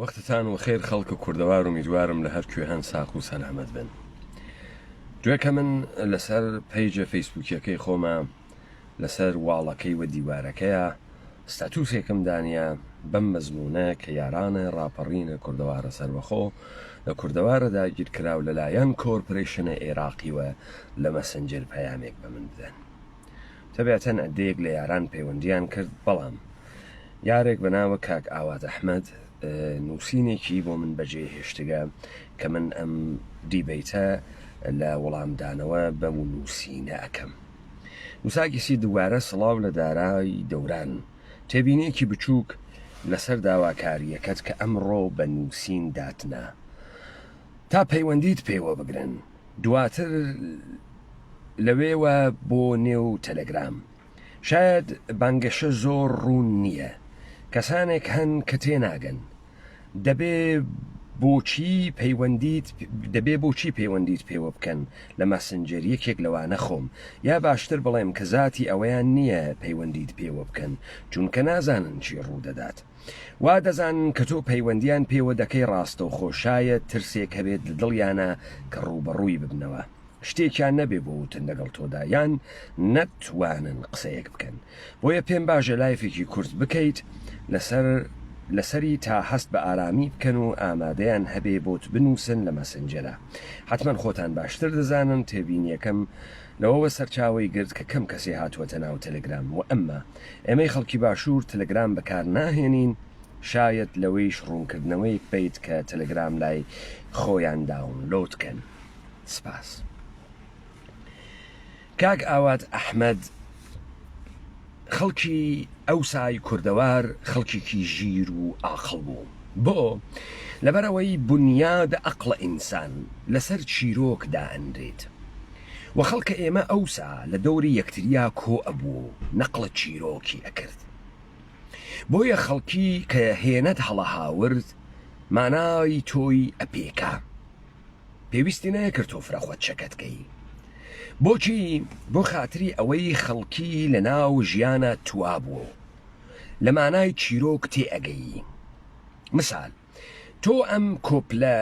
وەختتان وەخێر خەڵک کوردەوار ئومیدوارم لە هەر کوێ هەن ساق و سەلامەت بن. دوێکە من لەسەر پەیجە فەیسبووکیەکەی خۆما لەسەر واڵەکەی و دیوارەکەیا ستاتوسێکم دانیا بەم مەزموونە کە یارانە ڕاپەڕینە کوردەوارە سەربەخۆ لە کوردەوارە داگیرکراو لەلایەن کۆرپرەیشنە ئێراقیوە لە مەسنجر پەیامێک بە من بدەن. تەبیعەتەن عدەیەک لە یاران پەیوەندیان کرد بەڵام یارێک بە ناوە کاک ئاوات ئەحمەد نووسینێکی بۆ من بەجێ هێشتگە کە من ئەم دیبەیتە لە وەڵامدانەوە بەم نووسینە ئەکەم. نووساگیسی دووبارە سڵاو لە دارای دەوران. تێبینیەکی بچووک لەسەر داواکارییەکەت کە ئەمڕۆ بە نووسین داتنا تا پەیوەندیت پێوە بگرن دواتر لەوێوە بۆ نێو تەلەگرام. شایەد بانگەشە زۆر ڕوون نییە. کەسانێک هەن کە تێناگەن. دەبێ بۆچی پەیوەندیت دەبێ بۆچی پەیوەندیت پێوە بکەن لە ماسنجەر یەکێک لەوانە خۆم یا باشتر بڵێم کە زاتی ئەوەیان نییە پەیوەندیت پێوە بکەن چونکە نازانن چی ڕوودەدات وا دەزانن کە تۆ پەیوەندیان پێوە دەکەی ڕاستەوخۆ شایەد ترسێک هەبێت لە دڵیانا کە ڕووبەڕووی ببنەوە شتێکیان نەبێ بۆ وتن لەگەڵ تۆدا یان نەتوانن قسەیەک بکەن بۆیە پێم باشە لایفێکی کورت بکەیت لەسەر لەسەری تا هەست بە ئارامی بکەن و ئامادەیان هەبێ بۆت بنوسن لە مەسنجەرا حەتمەن خۆتان باشتر دەزانن تێبینیەکەم لەوەوە سەرچاوەی گرت کە کەم کەسێ هاتووەتە ناو تەلەگرام وە ئەمما ئێمەی خەڵکی باشوور تەلەگرام بەکار ناهێنین شایەت لەوەیش ڕوونکردنەوەیک بەیت کە تەلەگرام لای خۆیان داونلۆد کەن سپاس. کاک ئاوات ئەحمەد خەڵکی ئەوسای کوردەوار خەڵکێکی ژیر و ئاقڵ بوو. بۆ؟ لەبەرئەوەی بونیاد ئەقڵ ئینسان لەسەر چیرۆک دائەنرێت. وە خەڵکە ئێمە ئەوسا لە دەوری یەکتریا کۆ ئەبوو و نەقڵە چیرۆکی ئەکرد. بۆیە خەڵکی کە هێنەت هەڵەهاورد مانای تۆی ئەپێکا. پێویستی نەکرد تۆ فرە خۆت شەکەت کەی. بۆچی؟ بۆ خاتری ئەوەی خەڵکی لە ناو ژیانا توابوو لە مانای چیرۆک تێ ئەگەیی. مسال، تۆ ئەم کۆپلە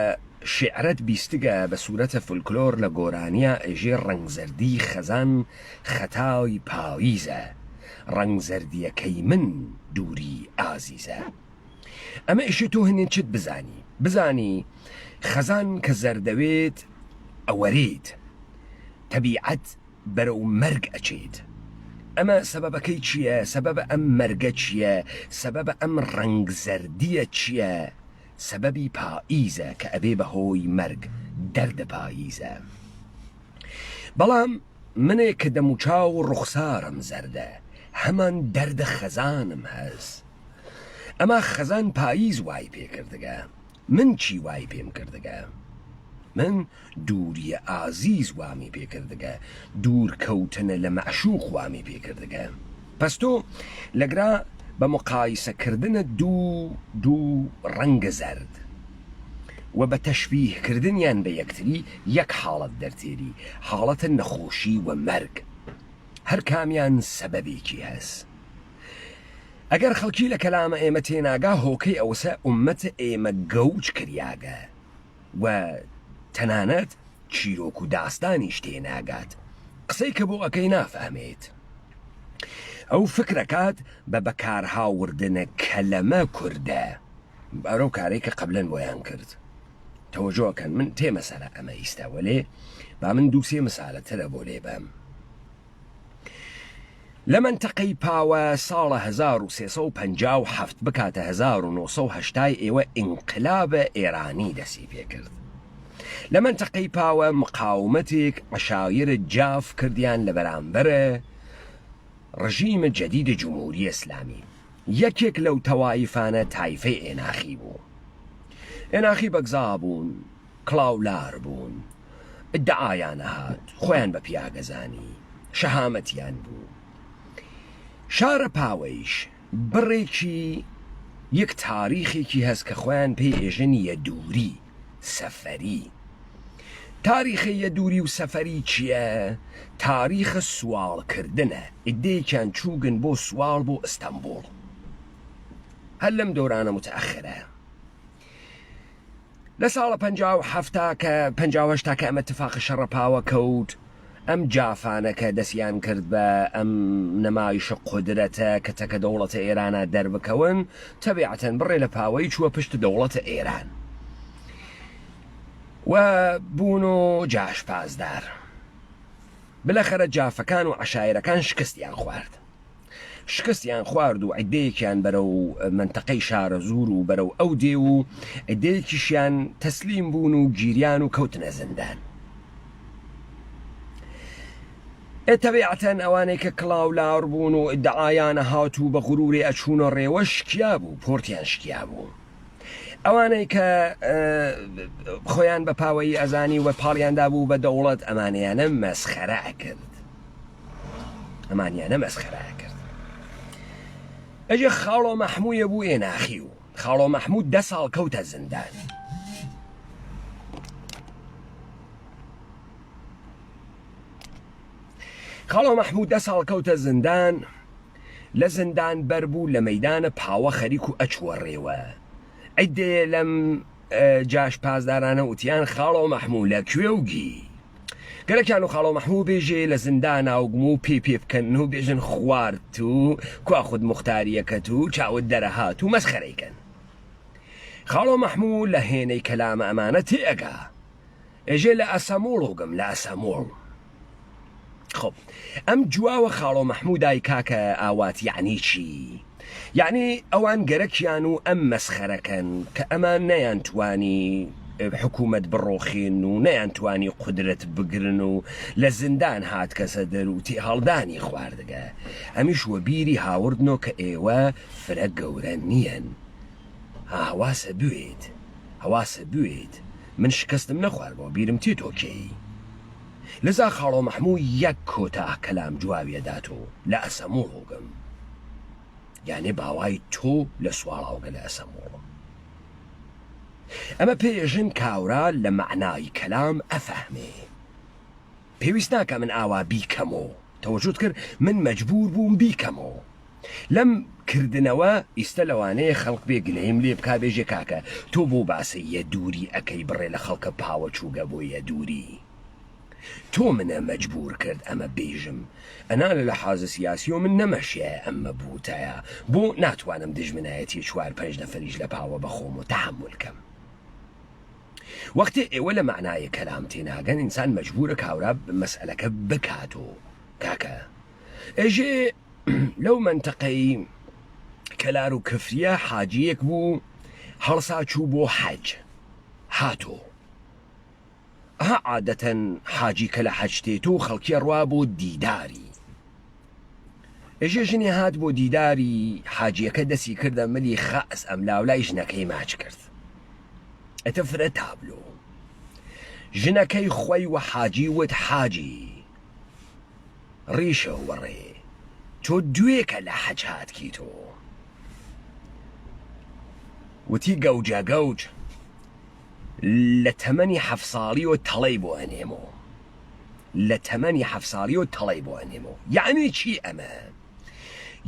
شیعرەت بیستگە بە سورەتە فولکلۆر لە گۆرانیا ئێژێ ڕەنگ زەردی خەزان خەتای پاییزە ڕەنگ زەردیەکەی من دووری ئازیزە. ئەمە ئیشێ تۆ هەنێ چت بزانی بزانی خەزان کە زەردەوێت ئەوەرێت تەبیعەت بەرەو مەرگ ئەچێت ئەمە سەبەبەکەی چییە سەبەبە ئەم مەرگە چییە سەبەبە ئەم ڕەنگ زەردیە چییە سەبەبی پائیزە کە ئەبێ بە هۆی مەرگ دەردە پاییزە بەڵام منێ کە دەموچاو و ڕوخسارم زەردە هەمان دەردە خەزانم هەس ئەما خەزان پاییز وای پێ کردگە من چی وای پێم کردگە من دووریە ئازیز وامی پێ کردگە دوور کەوتنە لە مەعشوق وامی پێ کردگە پەس تۆ لەگرا بە مقایسە کردنە دوو دوو ڕەنگە زەرد و بە تەشبیه کردنیان بە یەکتری یەک حاڵەت دەرتێری حاڵەتە نەخۆشی و مەرگ هەر کامیان سەبەبێکی هەس. ئەگەر خەڵکی لە کەلامە ئێمە تێناگا هۆکەی ئەوەسە ئوممەت ئێمە گەوج کریاگە و تەنانەت چیرۆک و داستانیش تێناگات قسەی کە بۆ ئەکەی نافەهمێت ئەو فکرەکات بە بەکارهاوردنە کەلەمە کوردە ئەرەو کارەی کە قەبلەن بۆیان کرد تەوەجۆ کەن من تێمە سەرە ئەمە ئیستا وەلێ با من دووسێ مسالە ترە بۆ لێ بەم لە مەنتەقەی پاوە ساڵە 1357 بکاتە 1970 ئێوە ئینقلاب ئێرانی دەسی پێکرد. لە مەنتەقەی پاوە مقاومەتێک عەشایر جاف کردیان لە بەرامبەر ڕژیم جەدید جمهوری ئسلامی. یەکێک لەو تەوایفانە تایفەی ئێناخی بوو. ئێناخی بەگزا بوون. کڵاولار بوون، ئیدعایان ئەهات، خۆیان بە پیاگ ئەزانی، شەهامەتیان بوو. شارە پاوەیش بڕێکی یەک تاریخێکی هەس کە خۆیان پێی ئێژن یەدووری، سەفەری. تاریخە یەدووری و سەفەری چییە؟ تاریخە سواڵ کردنە، ئیدەیەکیان چووگن بۆ سواڵ بۆ ئستەنبوڵ. هەر لەم دەورانە متەئەخرە. لە ساڵە 57 کە 58 کە ئەمە تفاقە شەڕە پاوە کەوت ئەم جافانە کە دەسیان کرد بە ئەم نەمایشە قودرەتە کە تەکە دەوڵەتە ئێرانا دەربکەون تەبیعەتەن بڕێ لە پاوەی چووە پشت دەوڵەتە ئێران و بوون و جاش پاسدار بلەخەرە جافەکان و عەشایرەکان شکستیان خوارد. شکستیان خوارد و عیدەیەکیان بەرەو مەنتەقەی شارەزوور و بەرەو ئەو دێو و عیدەیەکیشیان تەسلیم بوون و گیریان و کەوتنە زیندان. ئێ تەبیعەتەن ئەوانەی کە کڵاو لاڕ بوون و ئیدعایان ئەهات و بە غرورێ ئەچوونە ڕێوە شکیابوو، پۆرتیان شکیابوو. ئەوانەی کە خۆیان بە پاوەیی ئەزانی و پاڵیان دابوو بە دەوڵەت ئەمانیانە مەسخەرە ئەکرد. ئەمانیانە مەسخەرە ئەکرد. ئەجێ خاڵۆ مەحموویە بوو ئێناخی و خاڵۆ مەحموود دە ساڵ کەوتە زیندان. خاڵۆ مەحموود دە ساڵ کەوتە زیندان لە زیندان بەربوو لە مەیدانە پاوە خەریک و ئەچووە ڕێوە عیدەیە لەم جاش پاسدارانە وتیان خاڵۆ مەحموو لە کوێ و گی گەلەکیان و خاڵۆ مەحموو بێژێ لە زیندانا و گم و پێی پێ بکەن و بێژن خوارد و کوا خود موختاریەکەت و چاوت دەرەهات و مەسخەرەی کەن. خاڵۆ مەحموو لە هێنەی کەلامە ئەمانە تێ ئەگا. ئێژێ لە ئەسەموڵ و گم لە ئەسەموڵ. خب ئەم جواوە خاڵۆ مەحموو دای کاکە ئاوات یەعنی چی؟ یەعنی ئەوان گەرەکیان و ئەم مەسخەرەکەن کە ئەمان نەیانتوانی حکوومەت بڕۆخێن و نەیانتوانی قودرەت بگرن و لە زیندان هاتکەسە دەر و تێهەڵدانی خواردگە ئەمیش وە بیری هاوردنۆ کە ئێوە فرە گەورە نیەن ها هەواسە بوێیت هەواسە بوێیت من شکستم نەخواردبۆ بیرم تێ تۆ کێی لەزا خاڵۆ مەحموو یەک کۆتا کەلام جواویە داتۆ لە ئەسەموڵ وگم یانێ باوای تۆ لە سواڵاوگە لە ئەسەموڵم ئەمە پێ ژن کاورا لە مەعنای کەلام ئەفەهمێ پێویست ناکا من ئاوا بیکەمۆ تەوەجوت کرد من مەجبور بووم بیکەمۆ لەم کردنەوە ئیستە لەوانەیە خەڵک بێ گلەیم لێ بکا بێژێ کاکە تۆ بۆ باسە یە دووری ئەکەی بڕێ لە خەڵکە پاوە چووگە بۆ یە دووری تۆ منە مەجبور کرد ئەمە بیژم ئەنا لە لەحازە سیاسیەوە من نەمەشیایە ئەمە بوتایە بۆ ناتوانم دژمنایەتی چوار پەنج نەفەریش لە پاوە بە خۆم و تەحەمول کەم وەختێ ئێوە لە مەعنای کەلام تێناگەن ئینسان مەجبورە کاورا مەسئەلەکە بکاتۆ کاکە ئێژێ لەو مەنتەقەی کەلار و کفریە حاجیەک بوو هەڵسا چوو بۆ حەج هاتۆ ئەها عادەتەن حاجی کە لە حەج تێت و خەڵکی ئەڕوا بۆ دیداری ئێژێ ژنێ هات بۆ دیداری حاجیەکە دەسی کردە ملی خاس ئەملاولای ژنەکەی ماچ کرد ئەتە فرە تابلۆ ژنەکەی خۆی وە حاجی وت حاجی ڕیشە وەڕێ تۆ دوێکە لە حەج هاتکی تۆ وتی گەوجە گەوج لە تەمەنی حەف ساڵیەوە تەڵەی بۆ ئەنێمۆ لە تەمەنی حەف ساڵیەوە تەڵەی بۆ ئەنێمۆ یەعنی چی ئەمە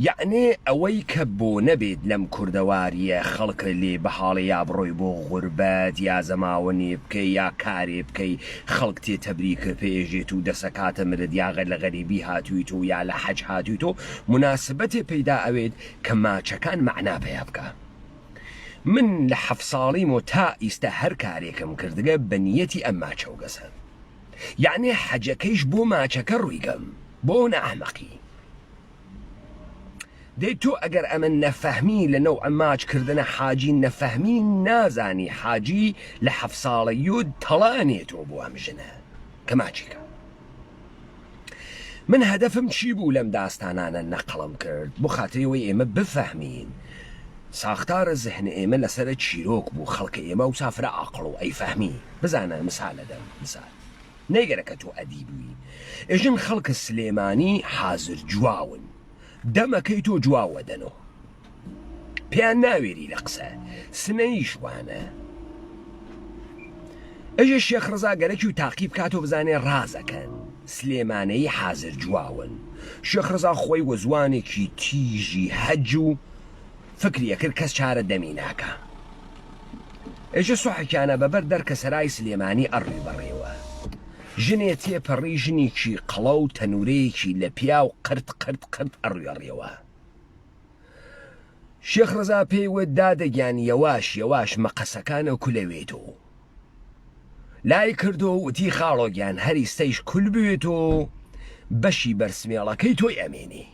یەعنێ ئەوەی کە بۆ نەبێت لەم کوردەواریە خەڵک لێ بەهاڵێ یا بڕۆی بۆ غوربەت یا زەماوەنێ بکەی یا کارێ بکەی خەڵک تێ تەبریکە پێژێت و دەسەکاتە ملت یا لە غەریبی هاتوویت و یا لە حەج هاتوویت و موناسبەتێ پەیدا ئەوێت کە ماچەکان مەعنا پەیا بکا. من لە حەف ساڵیمۆ تا ئیستە هەر کارێکم کردگە بە نیەتی ئەم ماچەوگەسە یەعنێ حەجەکەیش بۆ ماچەکە ڕویگەم بۆ نە ئەحمەقی دەی تۆ ئەگەر ئەمە نەفەهمی لە نەوع ماچ کردنە حاجی نەفەهمی نازانی حاجی لە حەف ساڵەیۆ تەڵە ئەنێتۆ بۆ ئەم ژنە کە ماچی کە. من هەدەفم چی بوو لەم داستانانە نەقڵم کرد بۆ خاتری ئەوەی ئێمە بفەهمین ساختار زهن ئێمە لەسەرە چیرۆک بوو خەڵکە ئێمە ئەوسا فرە ئاقڵ و ئەیفەهمی بزانە مسال ئەدەم مسال نەیگەرە کە تۆ ئەدیب بووی ئێژن خەڵکە سلێمانی حازر جواون دەمەکەی تۆ جواو ئەدەنۆ پێیان ناوێری لە قسە سنەییش وانە ئەژێ شێخ ڕزا گەرەکی و تاقی بکاتەوە بزانێ ڕازەکەن سلێمانەیی حازر جواون شێخ ڕزا خۆی وە زوانێکی تیژی هەج و فکری ئەکرد کەس چارە دەمی ناکا. ئێژێ سوحەکیانە بە بەر دەرکە سەرای سلێمانی ئەڕوی بەڕێوە. ژنێ تێ پەڕی ژنیکی قەڵەو تەنورەیەکی لە پیا و قرت قرت قرت ئەڕویە ڕێوە. شێخ ڕەزا پێی وت دادە گیان یەواش یەواش مەقەسەکانە کولەوێتۆ. لای کردۆ وتی خاڵۆ گیان هەر ئیستەیش کول بوێتۆ بەشی بەر سمێڵەکەی تۆی ئەمێنێ.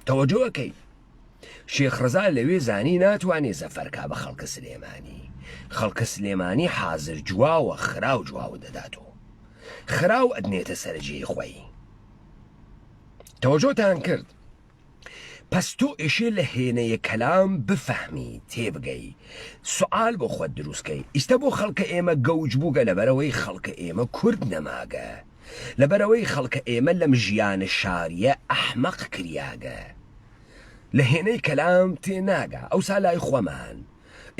تەوەجۆ ئەکەی؟ شێخ ڕەزا لەوێ زانی ناتوانێ زەفەر کا بە خەڵکە سلێمانی. خەڵکە سلێمانی حازر جواوە خراو جواو دەداتۆ. خراو ئەدنێتە سەر جێی خۆی. تەوەجۆتان کرد؟ پەس تۆ ئێشێ لە هێنەیە کەلام بفەهمی تێبگەی سوعال بۆ خۆت دروست کەی ئیستە بۆ خەڵکە ئێمە گەوج بووگە لەبەرئەوەی خەڵکە ئێمە کورد نەماگە لەبەرئەوەی خەڵکە ئێمە لەم ژیانە شاریە ئەحمەق کریاگە لە هێنەی کەلام تێ ناگا ئەوسا لای خوەمان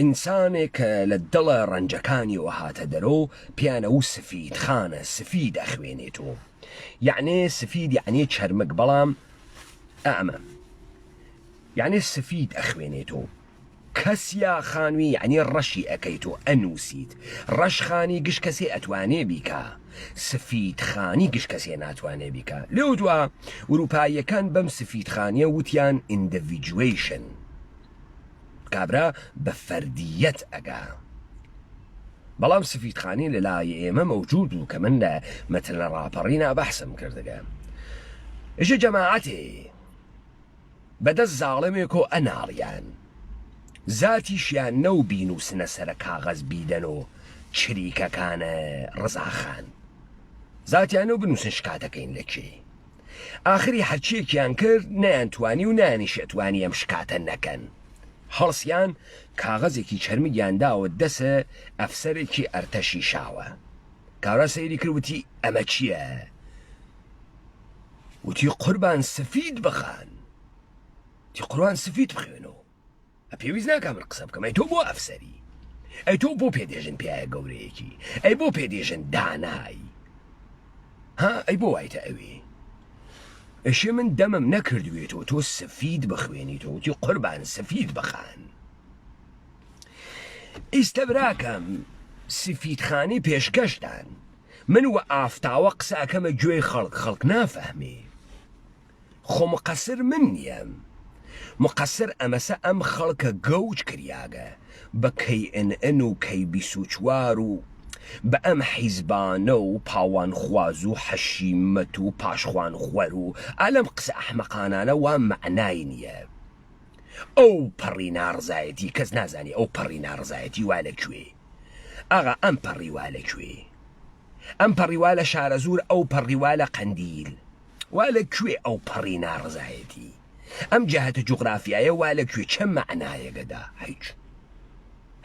ئینسانێک کە لە دڵە ڕەنجەکانیەوە هاتە دەرۆ پیانە و سفید خانە سفید ئەخوێنێتۆ یەعنێ سفید یەعنێ چەرمگ بەڵام ئەمە یەعنێ سفید ئەخوێنێتۆ کەسیا خانوی یەعنی ڕەشی ئەکەیتۆ ئەنوسیت ڕەش خانی گشت کەسێ ئەتوانێ بیکا سفید خانی گشت کەسێ ناتوانێ بیکا لێو دوا ئوروپاییەکان بەم سفید خانیە وتیان individuation کابرا بە فەردییەت ئەگا. بەڵام سفیدخانی لە لای ئێمە مەوجود بوو کە من لە مەتنە ڕاپەڕینا بەحسم کردگە. ئیژە جەماعەتێ بە دەس زاڵمێکۆ ئەناڵیان. زاتیشیان نەو بینووسنە سەرە کاغەز بیدەن و چریکەکانە ڕزاخان. زاتیان نەو بنووسن شکاتەکەین لە کێ. ئاخری هەرچیەکیان کرد نەیانتوانی و نەیانیشئەتوانی ئەم شکاتە نەکەن. هەڵسیان کاغەزێکی چەرمگیان داوە دەسە ئەفسەرێکی ئەرتەشی شاوە. کابرا سەیری کرد وتی ئەمە چیە؟ وتی قوربان سفید بخان. وتی قوربان سفید بخوێنەوە. پێویست ناکا من قسە بکەم ئەی تۆ بۆ ئەفسەری ئەی تۆ بۆ پێ دێژن پیایە گەورەیەکی ئەی بۆ پێ دێژن دانای ها ئەی بۆ وایتە ئەوێ ئەشێ من دەمم نەکردوێتەوە تۆ سفید بخوێنیتەوە وتی قوربان سفید بخان ئیستە براکەم سفیدخانی پێشکەشتان من وە ئافتاوە قسە ئەکەمە گوێی خەڵک خەڵک نافەهمێ خۆ مقەسر من نیەم مقەسر ئەمەسە ئەم خەڵکە گەوج کریاگە بە کەی ئن ئن و کەی 24 و بە ئەم حیزبانە و پاوانخواز و حەشیمەت و پاشخوانخوەر و ئا لەم قسە ئەحمەقانانە وا مەعنای نیە ئەو پەڕی ناڕزایەتی کەس نازانی ئەو پەڕی ناڕزایەتی وا لە کوێ ئاغا ئەم پەڕی وا لە کوێ ئەم پەڕی وا لە شارەزوور ئەو پەڕی وا لە قەندیل وا لە کوێ ئەو پەڕی ناڕەزایەتی ئەم جەهەتە جوغرافیایە وا لە کوێ چە مەعنایەگە دا هیچ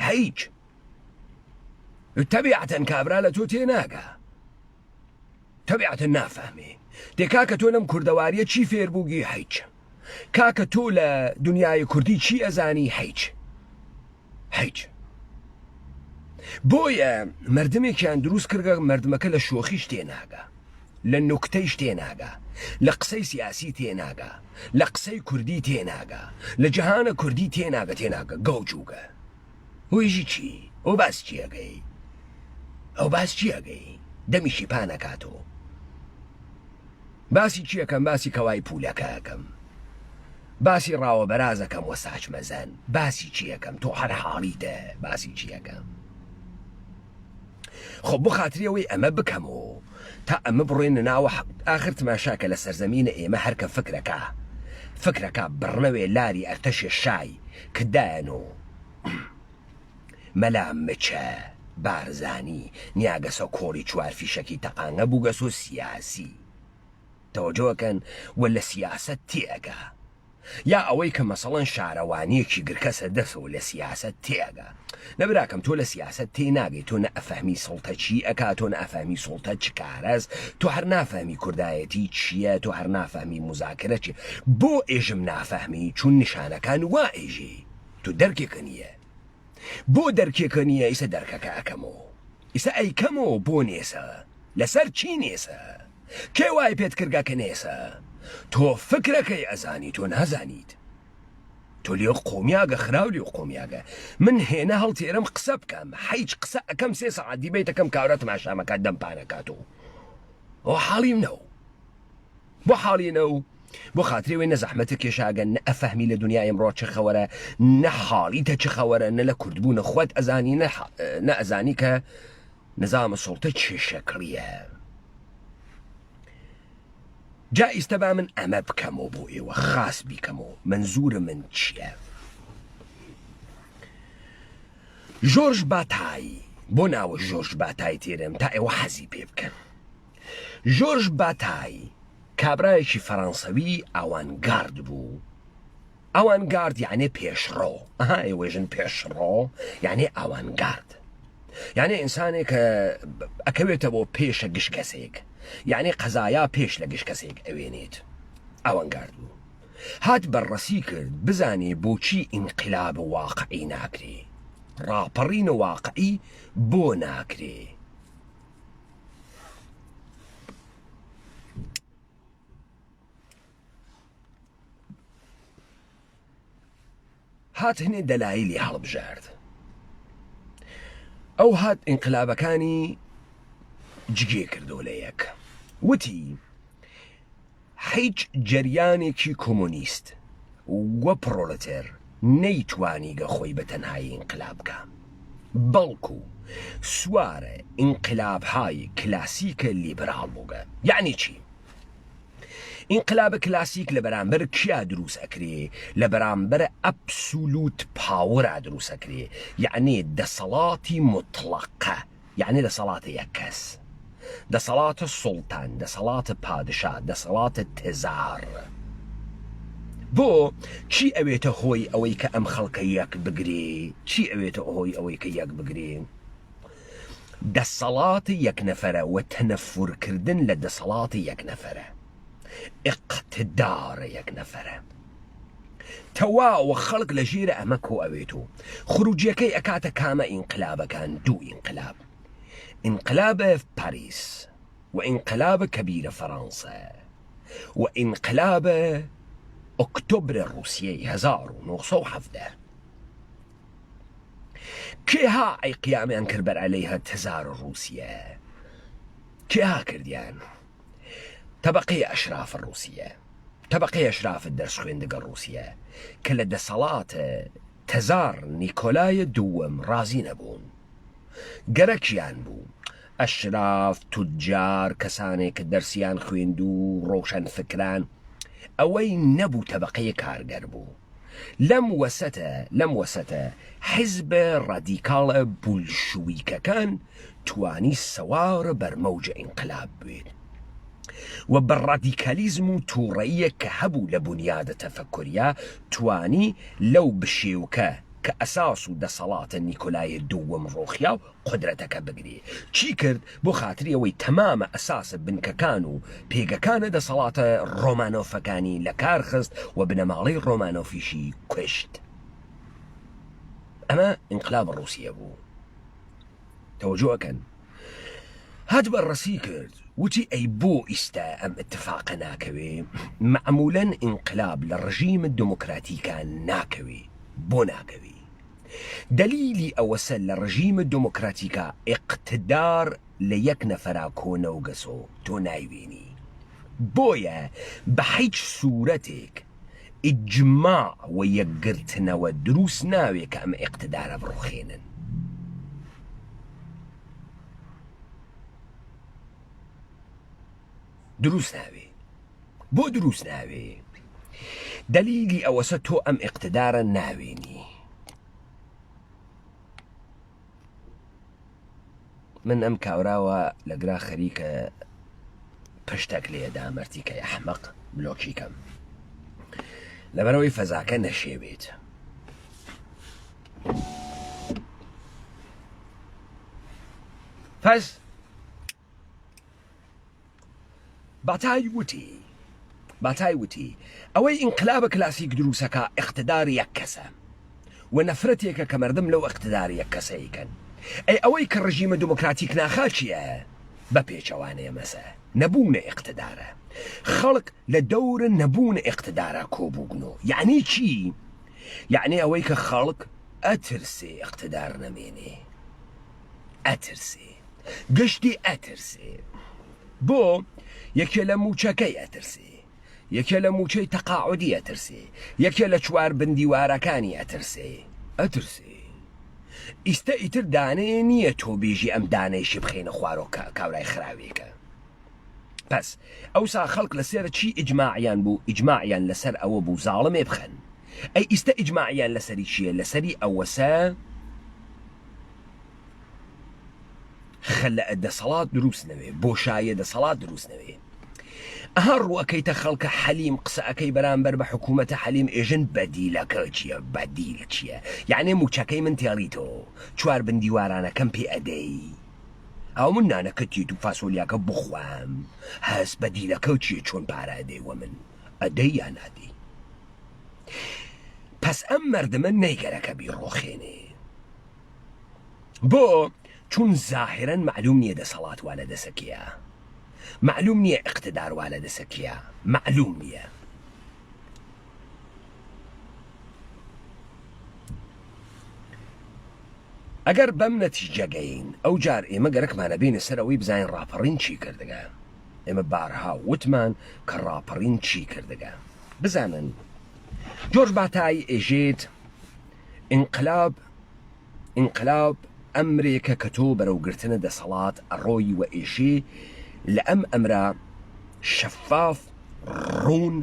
هیچ تەبیعەتەن کابرا لە تۆ تێناگا تەبیعەتەن نافەهمێ دێ کاکە تۆ لەم کوردەواریە چی فێر بووگی هیچ کاکە تۆ لە دنیای کوردی چی ئەزانی هیچ هیچ بۆیە مردمێکیان دروست کردگە مردمەکە لە شۆخیش تێناگا لە نوکتەیش تێناگا لە قسەی سیاسی تێناگا لە قسەی کوردی تێناگا لە جەهانە کوردی تێناگە تێناگە گەوجوگە وێژی چی ئەو باس چیەکەی ئەو باس چیەکەی دەمیشی پانەکاتەوە باسی چی ئەکەم باسی کەوای پولەکە ئەکەم باسی ڕاوە بەراز ئەکەم وە ساچمەزەن باسی چی ئەکەم تۆ هەر حاڵیتە باسی چی ئەکەم خۆ بۆ خاتری ئەوەی ئەمە بکەم و تا ئەمە بڕۆینە ناوە ئاخر تماشاکە لە سەرزەمینە ئێمە هەرکە فکرەکە فکرەکە بڕنەوێ لاری ئەرتەشێ شای کە دایەن و مەلا مچە بارزانی نیاگەسە کۆڵی چوار فیشەکی تەقانگە بووگەسۆ سیاسی تەوەجۆ کەن و لە سیاسەت تێئەگا یا ئەوەی کە مەسەڵەن شارەوانیەکی گرکەسە دەسەوە لە سیاسەت تێئەگا نە براکەم تۆ لە سیاسەت تێ ناگەی تۆ نە ئەفەهمی سوڵتە چی ئەکا تۆ نە ئەفەهمی سوڵتە چ کارەس تۆ هەر نافەهمی کوردایەتی چیە تۆ هەر نافەهمی موزاکرە چیە بۆ ئێژم نافەهمی چون نیشانەکان وا ئێژێ تۆ دەرکێکە نیە بۆ دەرکێکە نیە ئیسە دەرکەکە ئەکەمۆ ئیسە ئەیکەمۆ بۆ نێسە لەسەر چی نێسە کێ وای پێت کردگە کە نێسە تۆ فکرەکەی ئەزانی تۆ نازانیت. تۆ لێ قۆمیاگە خراو لێ قۆمیاگە من هێنە هەڵتێرم قسە بکەم حیچ قسە ئەکەم سێ سەعات دیبەیتەکەم کاورا تماشامەکات دەم پانەکات و ئەو حاڵیم نەو بۆ حاڵی نەو بۆ خاتری وێ نە زەحمەتە کێشاگە نە ئەفەهمی لە دنیا ئمڕۆ چ خەوەرە نە حاڵیتە چ خەوەرە نە لە کوردبوونە خۆت ئەزانی نە ئەزانی کە نظام سوڵتە چێ شەکڵیە جا ئیستە با من ئەمە بکەمەوە بۆ ئێوە خاس بیکەمەوە مەنزورە من چییە؟ ژۆرژ باتای بۆ ناوە ژۆرژ باتای تێرم تا ئێوە حەزی پێ بکەن ژۆرژ باتای کابرایەکی فەرەنسەوی ئاوانگارد بوو ئاوانگارد یعنی پێشڕۆ ئەها ئێوەژن پێشڕۆ یعنی ئاوانگارد یعنی ئینسانێک کە ئەکەوێتە بۆ پێشە گشت کەسێک یعنی قەزایا پێش لە گشت کەسێک ئەوێنێت ئاوانگارد بوو هات بەرڕەسی کرد بزانێ بۆچی ئینقلاب واقعی ناکرێ ڕاپەڕین واقعی بۆ ناکرێ هات هەنێ دەلایلی هەڵبژارد. ئەو هات ئینقلابەکانی جگێ کردۆ لە یەک. وتی هیچ جەریانێکی کۆمۆنیست و پڕۆلتێر نەیتوانیگە خۆی بە تەنهایی ئینقلاب بکا. بەڵکو سوارە ئینقلابهای کلاسیک لیبراڵ بووگە. یەعنی چی؟ ئینقلاب کلاسیک لە بەرامبەر کیا دروس ئەکرێ؟ لە بەرامبەر absolute power ا دروس ئەکرێ یەعنی دەسەڵاتی موتڵەقە یەعنی دەسەڵاتە یەک کەس دەسەڵاتە سوڵتان دەسەڵاتە پادشا دەسەڵاتە تزار بۆ چی ئەوێتە هۆی ئەوەی کە ئەم خەڵکە یەک بگرێ چی ئەوێتە هۆی ئەوەی کە یەک بگرێ؟ دەسەڵات یەک نەفەرە و تەنەفور کردن لە دەسەڵات یەک نەفەرە ئیقتدار یەک نەفەرە تەواوە خەڵک لە ژێرە ئەمە کۆ ئەوێت و خروجیەکەی ئەکاتە کامە ئینقلابەکان دوو ئینقلاب ئینقلاب پاریس و ئینقلاب کەبیرە فەرەنسە و ئینقلاب ئۆکتۆبر ڕوسیەی 1917 کێها ئەی قیامیان کرد بەر عەلەیهە تزار ڕوسیە کێها کردیان تەبەقەی ئەشراف ڕوسیە تەبەقەی ئەشراف دەرس خوێندگە ڕوسیە کە لە دەسەڵات تزار نیکۆلای دووەم ڕازی نەبوون گەرەکیان بوو ئەشراف توجار کەسانێک کە دەرسیان خوێندو ڕۆشەن فکران ئەوەی نەبوو تەبەقەی کارگەر بوو لەم وەسەتە لەم وەسەتە حیزبە ڕادیکاڵە بولشویکەکان توانی سوار بەر مەوج ئینقلاب بوێت و بە ڕادیکالیزم و توڕەییەک کە هەبوو لە بونیادە تەفەکوریا توانی لەو بشێوکە کە ئەساس و دەسەڵاتە نیکۆلای دووەم ڕۆخیا و قودرەتەکە بگرێ چی کرد بۆ خاتری ئەوەی تەمامە ئەساسە بنکەکان و پێگەکانە دەسەڵاتە ڕۆمانۆفەکانی لە کار خست و بنەماڵەی ڕۆمانۆفیشی کوشت ئەمە ئینقلاب ڕوسیە بوو تەوەجۆ ئەکەن هات بەڕەسی کرد وتی ئەی بۆ ئیستا ئەم ئتفاقە ناکەوێ مەعمولەن ئینقلاب لە ڕژیمە دموکراتیکا ناکەوێ بۆ ناکەوێ دەلیلی ئەوەسە لە ڕژیمە دموکراتیکا ئیقتدار لە یەک نەفەرا کۆ نەوگەسۆ تۆ نایوێنی بۆیە بە حیچ سورەتێک ئیجماع و یەکگرتنەوە دروس ناوێ کە ئەم ئیقتدارە بڕوخێنن. دروس ناوێ. بۆ دروس ناوێ؟ دەلیلی ئەوەسە تۆ ئەم ئیقتدارە ناوێنی. من ئەم کاوراوە لەگرا خەریکە پشتەک لێدا مەرتیکەی ئەحمەق بلۆکی کەم لەبەرەوەی فەزاکە نەشێوێت. پس باتای وتی باتای وتی ئەوەی ئینقلابە کلاسیک دروسەکا ئیقتدار یەک کەسە و نەفرەتێکە کە مەردم لەو ئیقتدار یەک کەسە ئەیکەن ئەی ئەوەی کە ڕژیمە دموکراتیک ناخا چیە بە پێچەوانەیە مەسە نەبوونە ئیقتدارە خەڵک لە دەورە نەبوونە ئیقتدارا کۆبووگنۆ یەعنی چی؟ یەعنی ئەوەی کە خەڵک ئەترسێ ئیقتدار نەمێنێ. ئەترسێ. گشتی ئەترسێ. بۆ؟ یەکێ لە مووچەکەی ئەترسێ. یەکێ لە مووچەی تەقاعودی ئەترسێ. یەکێ لە چوار بندیوارەکانی ئەترسێ. ئەترسێ. ئیستە ئیتر دانەیە نییە تۆ بێژی ئەم دانەیشی بخەینە خوارۆ کاورای خراوێکە. پەس ئەوسا خەڵک لە سێر چی ئیجماعیان بوو ئیجماعیان لەسەر ئەوە بوو زاڵمێ بخەن ئەی ئیستە ئیجماعیان لەسەری چییە لەسەری ئەوەسە خەلەئ دەسەڵات دروست نەوێ بۆشایە دەسەڵات دروست نەوێ ئەها ڕوەکەیتە خەڵکە حەلیم قسە ئەکەی بەرامبەر بە حکوومەتە حەلیم ئێژن بەدیلەکە چییە بەدیل چییە یعنی موچەکەی من تێڵیتۆ چوار بندیوارانەکەم پێ ئەدەی ئەو من نانەکە تێت و فاسۆلیاکە بخوام هەست بەدیلەکە چییە چۆن پارە ئەدەی وە من ئەدەی یا نادەی پەس ئەم مەردمە نەیگەرەکە بیڕۆخێنێ بۆ؟ چون زاهیرەن مەعلوم نیە دەسەڵات وا لە دەسە کێیە مەعلوم نیە ئیقتدار وا لە دەسە کێیە مەعلوم نیە. ئەگەر بەم نەتیجە گەین ئەو جار ئێمە گەرەکمانە بێینە سەر ئەوەی بزانین ڕاپەڕین چی کردگە. ئێمە بارها وتمان کە ڕاپەڕین چی کردگە. بزانن جۆرج باتای ئێژێت ئینقلاب ئینقلاب ئەمرێکە کە تۆ بەرەو گرتنە دەسەڵات ئەڕۆی وە ئێشێ لە ئەم ئەمرا شەفاف ڕوون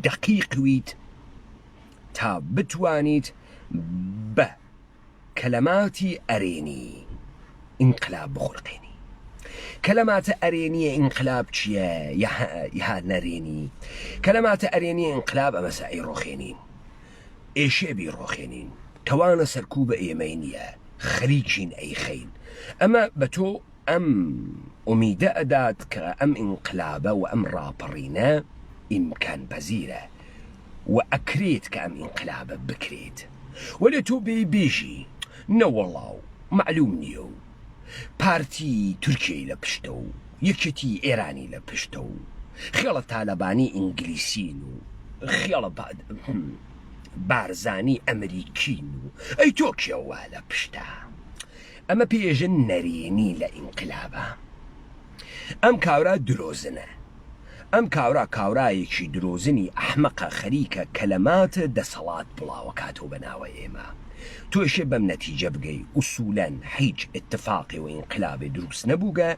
دەقیق ویت تا بتوانیت بە کەلەماتی ئەرێنی ئینقلاب بخولقێنی. کەلەماتە ئەرێنیە ئینقلاب چیە یا نەرێنی؟ کەلەماتە ئەرێنیە ئینقلاب ئەمەسە ئەیڕۆخێنین. ئێشێ بیڕۆخێنین. تەوانە سەرکوبە ئێمەی نیە. خەریکین ئەیخەین. ئەمە بە تۆ ئەم ئومیدە ئەدات کە ئەم ئینقلابە و ئەم ڕاپەڕینە ئیمکانپەزیرە و ئەکرێت کە ئەم ئینقلابە بکرێت. وەلێ تۆ بێی بێژی نەوەڵا و مەعلوم نییە و پارتی تورکیەی لە پشتە و یەکێتی ئێرانی لە پشتە و خێڵە تالەبانی ئینگلیسین و خێڵە بارزانی ئەمریکین و ئەی تۆ کێ وا لە پشتە؟ ئەمە پێی ئێژن نەرێنی لە ئینقلابا. ئەم کاورا درۆزنە. ئەم کاورا کاورایەکی درۆزنی ئەحمەقە خەریکە کەلەمات دەسەڵات بڵاوەکاتەوە بە ناوە ئێمە. تۆ ئێشێ بەم نەتیجە بگەی ئوسولەن حیچ ئیتفاقێ و ئینقلابێ دروس نەبووگە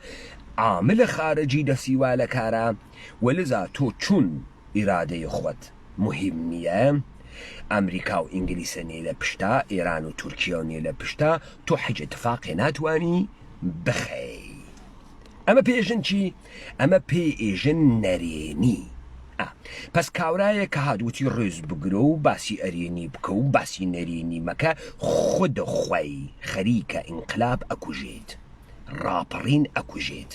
عامل خارجی دەسی وا لە کارا و لذا تۆ چون ئیرادەی خۆت موهیم نیە ئەمریکا و ئینگلیسە نیە لە پشتا ئێران و تورکیە نیە لە پشتا تۆ حیچ ئیتفاقێ ناتوانی بخەی ئەمە پێ ئێژن چی ئەمە پێ ئێژن نەرێنی ئا پەس کاورایە کە هات وتی ڕێز بگرە و باسی ئەرێنی بکە و باسی نەرێنی مەکە خود خوەی خەریکە ئینقلاب ئەکوژێت ڕاپەڕین ئەکوژێت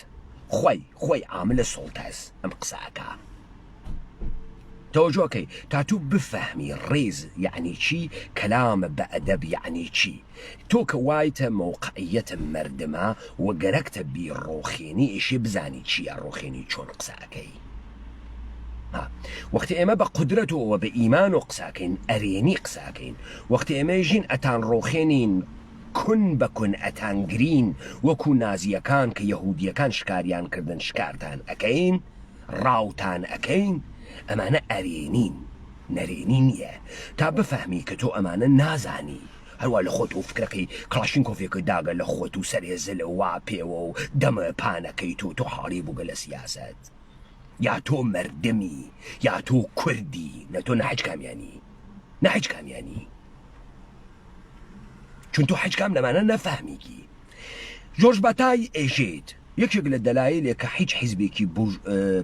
خوەی خوەی عاملە سوڵتەس ئەم قسە ئەکا تەوەجۆ کەی تا تو بفەهمی ڕێز یەعنی چی کەلام بە ئەدەب یەعنی چی تۆ کە وایتە مەوقعیەتە مەردما و گەرەکتە بیڕۆخێنی ئێشێ بزانی چی ئەڕۆخێنی چۆن قسە ئەکەی ها وەختی ئێمە بە قودرەت و بە ئیمان و قسە ئەکەین ئەرێنی قسە ئەکەین وەختی ئێمە ژین ئەتان ڕۆخێنین کون بە کون ئەتانگرین وەکو نازیەکان کە یەهودیەکان شکاریان کردن شکارتان ئەکەین ڕاوتان ئەکەین ئەمانە ئەرێنین نەرێنی نیە تا بفەهمی کە تۆ ئەمانە نازانی هەروا لە خۆت و فکرەکەی کڵاشینکۆفێکت داگە لە خۆت و سەرێ زلە وا پێوە و دەمە پانەکەیت و تۆ حاڵی بووگە لە سیاسەت یا تۆ مەردمی یا تۆ کوردی نە تۆ نە حیچ کامیانی نە حیچ کامیانی چون تۆ حیچ کام لەمانە نەفەهمیکی جۆرج باتای ئێژێت یەکێک لە دەلایلێک کە حیچ حیزبێکی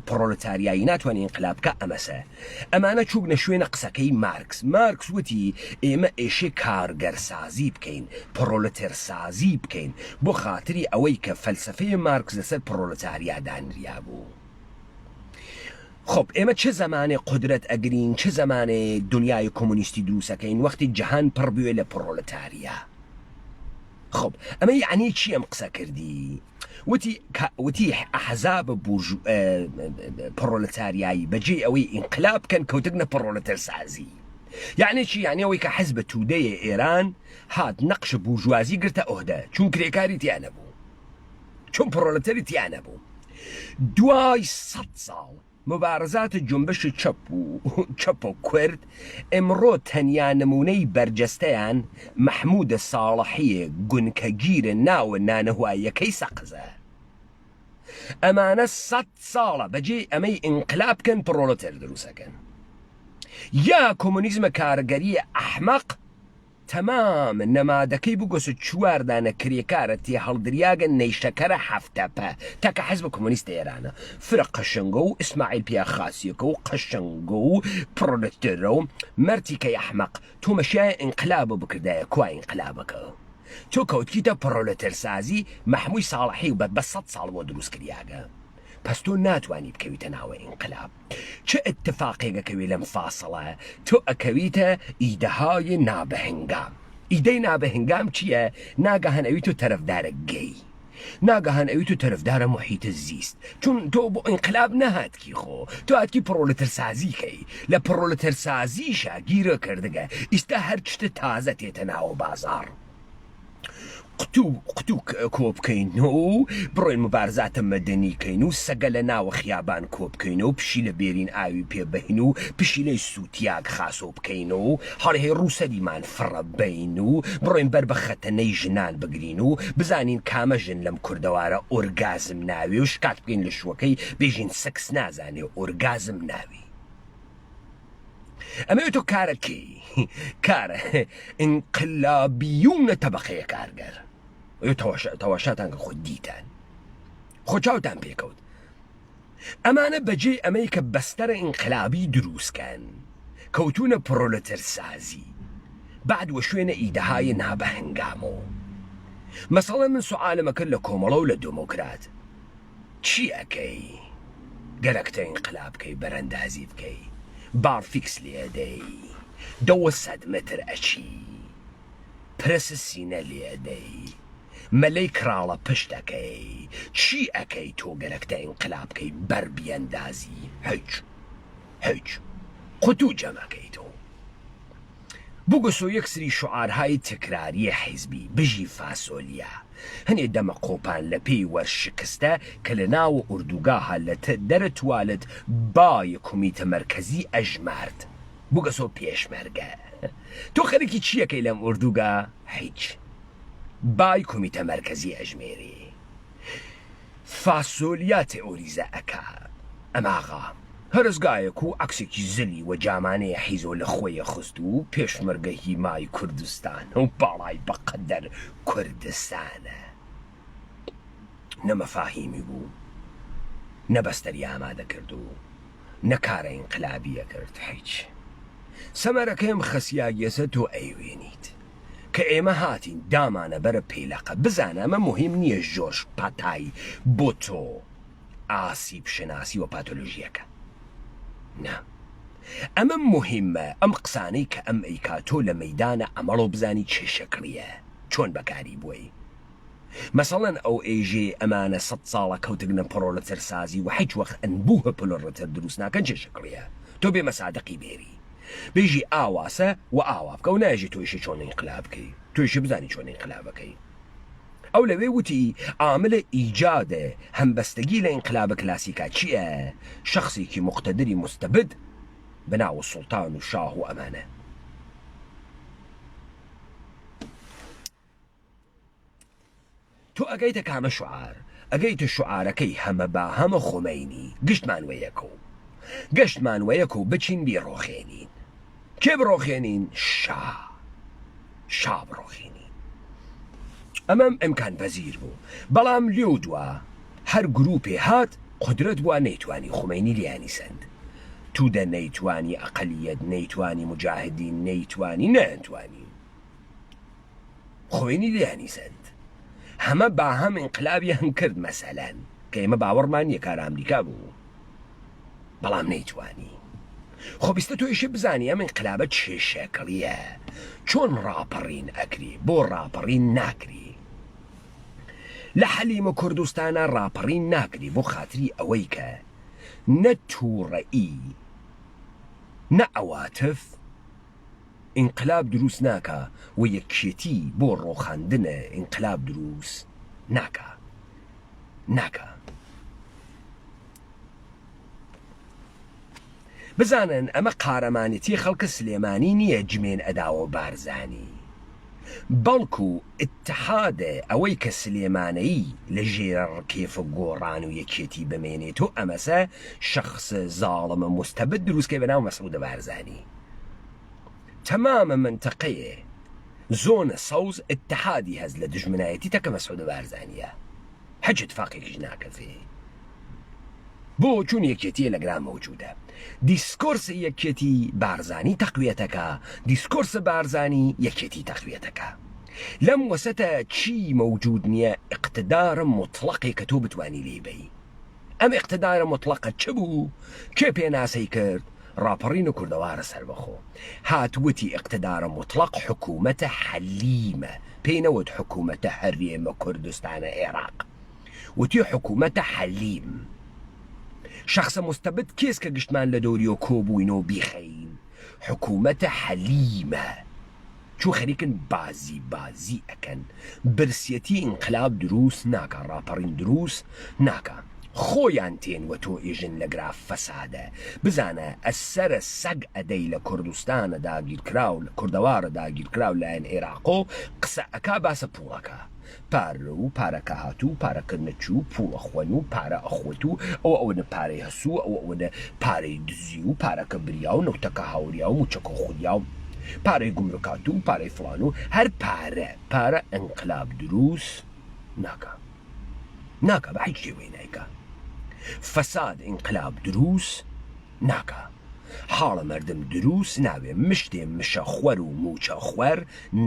پڕۆلتاریایی ناتوانێت ئینقلاب بکا ئەمەسە. ئەمانە چووگنە شوێنە قسەکەی مارکس. مارکس وتی ئێمە ئێشێ کارگەرسازی بکەین، پڕۆلتێرسازی بکەین بۆ خاتری ئەوەی کە فەلسەفەی مارکس لەسەر پڕۆلتاریا دانریابوو. خب ئێمە چ زەمانێ قودرەت ئەگرین، چ زەمانێ دونیای کۆمۆنیستی دروس ئەکەین وەختی جەهان پڕ بوێ لە پڕۆلتاریا. خب ئەمە یەعنی چی ئەم قسە کردی؟ وتی وتی ئەحزاب بورژو پڕۆلتاریایی بەجێی ئەوەی ئینقلاب بکەن کەوتگنە پڕۆلتەرسازی. یەعنی چی؟ یەعنی ئەوەی کە حزب تودەێ ئێران هات نەقش بورژوازی گرتە ئۆهدە چون کرێکاری تیا نەبوو چون پڕۆلتەری تیا نەبوو دوای سەد ساڵ مبارزات جنبش چەپ و چەپ و کورد ئمڕۆ تەنیا نموونەی بەرجەستەیان مەحموودە ساڵحیێ گونکەگیرە ناوە نانەواییەکەی سەقزە. ئەمانە سەت ساڵە بەجێی ئەمەی ئینقلاب بکەن پڕۆلتێر دروست ئەکەن یا کۆمۆنیزمە کارگەریە ئەحمەق تەمام نەمادەکەی بگۆسە چوار دانە کرێکارە تێهەڵدریاگە نەیشەکەرە هەفتەپە تاکە حزب کۆمۆنیست ئێرانە فرە قەشەنگە و ئیسماعیل پیا خاسیەکە و قەشەنگە و پڕۆلتێرە و مەرتیکەی ئەحمەق تۆ مەشیایە ئینقلابە بکردایە کوا ئینقلابەکە؟ تۆ کەوتکیتە پڕۆلتێرسازی مەحموی ساڵحی و بە سەت ساڵ بۆ دروست کریاگە پەس تۆ ناتوانی بکەویتە ناوە ئینقلاب چ ئتفاقێک ئەکەوێ لەم فاسڵە تۆ ئەکەویتە ئیدەهای نابهنگام ئیدەی نابهنگام چیە ناگەهان ئەوی تۆ تەرەفدارە گەی ناگەهان ئەوی تۆ تەرەفدارە محیط زیست چون تۆ بۆ ئینقلاب نەهاتکی خۆ تۆ هاتکی پڕۆلترسازی کەی لە پڕۆلترسازیشا گیرە کردگە ئیستا هەر چتە تازە تێتە ناوە بازاڕ قوتوو قوتوو کۆ بکەین و بڕۆین موبارزاتە مەدەنی کەین و سەگە لە ناوە خیابان کۆ بکەین و پشیلە بێرین ئاوی پێ بەین و پشیلەی سووتیاگ خاسۆ بکەین و هەڵی ڕووسەریمان فڕە بەین و بڕۆین بەر بە خەتەنەی ژنان بگرین و بزانین کامە ژن لەم کوردەوارە ئۆرگازم ناوێ و شکات بکەین لە شووەکەی بێژین سکس نازانێ ئۆرگازم ناوی. ئەمەوێ تۆ کارە کەی کارە ئینقلابیونە تەبەقەیە کارگەر تەواشاتان کە خۆ دیتان خۆ چاوتان پێکەوت ئەمانە بەجێی ئەمەی کە بەستەرە ئینقلابی دروستکەن کەوتونە پرۆلترسازی بعد وە شوێنە ئیدەهای نابەهنگامۆ مەسەڵەن من سوعالمە کرد لە کۆمەڵە و لە دۆمۆکرات چی ئەکەی گەرەکتە ئینقلاب کەی بەرەندازی بکەی بارفیکس لێ ئەدەی دەوسەد متر ئەچی پرس سینە لێ ئەدەی مەلەی کراڵە پشت ئەکەی چی ئەکەی تۆ گەرەکتە ئینقلاب کەی بەر بیەندازی هیچ هیچ قوتو جەمەکەی تۆ بگوسۆ یەک سری شوعارهای تکراریە حیزبی بژی فاسۆلیا هەنێ دەمە قۆپان لە پێی وەر شکستە کە لە ناوە ئوردوگاها لە تە دەرە توالت بای کومیتە مەرکەزی ئەژمارد بگەسۆ پێشمەرگە تۆ خەریکی چیەکەی لەم ئوردوگا هیچ بای کومیتە مەرکەزی ئەژمێری. فاسۆلیا تئۆریزە ئەکا ئەم ئاغا هەرزگایەک و عەکسێکی زلی وە جامانەیە حیزۆ لە خۆیە خست و پێشمەرگە هیمای کوردستانە و باڵای بە قەدەر کوردستانە نە مەفاهیمی بوو نە بەستەری ئامادە کرد و نە کارە ئینقلابیە کرد هیچ سەمەرەکەیم خەسیاگیەسە تۆ ئەیوێنیت. کە ئێمە هاتین دامانە بەرە پێلەقە بزانە ئەمە موهیم نییە ژۆرژ پاتای بۆ تۆ ئاسیب شناسی و پاتۆلۆژیەکە نا ئەمە موهیمە ئەم قسانەی کە ئەم ئەیکا تۆ لە مەیدانە عەمەڵەوە بزانی چ شەکڵیە چۆن بەکاری بوەی مەسەڵەن ئەو ئێژێ ئەمانە سەت ساڵە کەوتگنە پڕۆلتر سازی و حیچ وەخت ئەنبوه پلۆرتر دروس ناکەن چێ شکڵیە تۆ بێ مەسادقی بێری بێژی ئاواسە وە ئاوا بکە و نایژێ تۆ ئیشێ چۆن ئینقلاب بکەی تۆ ئیشێ بزانی چۆن ئینقلابەکەی ئەو لەوێ وتی عامل ایجاد همبستگی لە انقلاب کلاسیکا چیە شخصێکی مقتدری مستبد بەناو سوڵتان و شاه و ئەمانە. تۆ ئەگەیتە کامە شوعار؟ ئەگەیتە شوعارەکەی هەمە با هەمە خومەینی گشتمان وەیەکەو گشتمان وەیەکەو بچین بیڕۆخێنین کێ بڕۆخێنین؟ شا شا بڕۆخێنین ئەمەم ئیمکان پەزیر بوو بەڵام لێو دوا هەر گروپێ هات قودرەت بوە نەیتوانی خومەینی لێیانی سەند تودە نەیتوانی ئەقەلیەت نەیتوانی موجاهدین نەیتوانی نەیانتوانی خوێنی لێیانی سەند هەمە باهەم ئینقلابیان کرد مەسەلەن کە ئێمە باوەڕمان نییە کار ئامریکا بوو بەڵام نەیتوانی خۆ بیستە تۆ ئیشێ بزانی ئەم ئینقلابە چێ شەکڵیە چۆن ڕاپەڕین ئەکری بۆ ڕاپەڕین ناکری لە حەلیمە کوردستانە ڕاپەڕین ناکری بۆ خاتری ئەوەی کە نە تووڕەئی نە عەواتف. ئینقلاب دروس ناکا و یەکێتی بۆ ڕۆخاندن ئینقلاب دروس ناکا ناکا. بزانن ئەمە قارەمانێتی خەڵکە سلێمانی نیە جمێن ئەداوە بارزانی بەڵکو ئیتحادە ئەوەی کە سلێمانەیی لە ژێرە ڕکێفە گۆڕان و یەکێتی بمێنێتۆ ئەمەسە شەخسە زاڵمە موستەبد دروست کەی بەناو مەسعودە بارزانی تەمامە مەنتەقەیێ زۆنە سەوز ئیتحادی هەس لە دوژمنایەتی تەکە مەسعودە بارزانیە هەچ ئیتفاقێکیش ناکەفێ بۆ چون یەکێتیە لە گرا مەوجودە دیسکۆرس یەکێتی بارزانی تەقویەتەکا دیسکۆرس بارزانی یەکێتی تەقویەتەکا لەم وەسەتە چی مەوجود نیە ئیقتدار موتڵەقێ کە تۆ بتوانی لێی بەی ئەم ئیقتدارە موتڵەقە چ بوو؟ کێ پێناسەی کرد؟ ڕاپەڕین و کوردەوارە سەربەخۆ هات وتی ئیقتدارە موتڵەق حکوومەتە حەلیمە پێی نەوت حکوومەتە هەرێمە کوردستانە ئێراق وتی حکوومەتە حەلیم شەخسە موستەبد کێس کە گشتمان لە دەوریۆ کۆ بووینۆ بیخەین حکوومەتە حەلیمە چون خەریکن بازی بازی ئەکەن برسیەتی ئینقلاب دروس ناکا ڕاپەڕین دروس ناکا خۆیان تێن وە تۆ ئێژن لە گراف فەسادە بزانە ئەسەرە سەگ ئەدەی لە کوردستانە داگیرکراو لە کوردەوارە داگیرکراو لایەن ئێراقۆ قسە ئەکا باسە پوڵەکا پارە و پارەکە هات و پارەکە نەچوو پوڵ ئەخۆن و پارە ئەخۆت و ئەوە ئەوەنە پارەی هەس و ئەوە ئەوەنە پارەی دزی و پارەکە بریا و نەوتەکە هاوریا و موچەکە خوریا و پارەی گومرکات و پارەی فڵان و هەر پارە پارە ئینقلاب دروس ناکا ناکا بە هیچ شێوەی نایکا فەساد ئینقلاب دروس ناکا حاڵە مەردم دروس ناوێ مشتێ مشە خوەر و موچە خوەر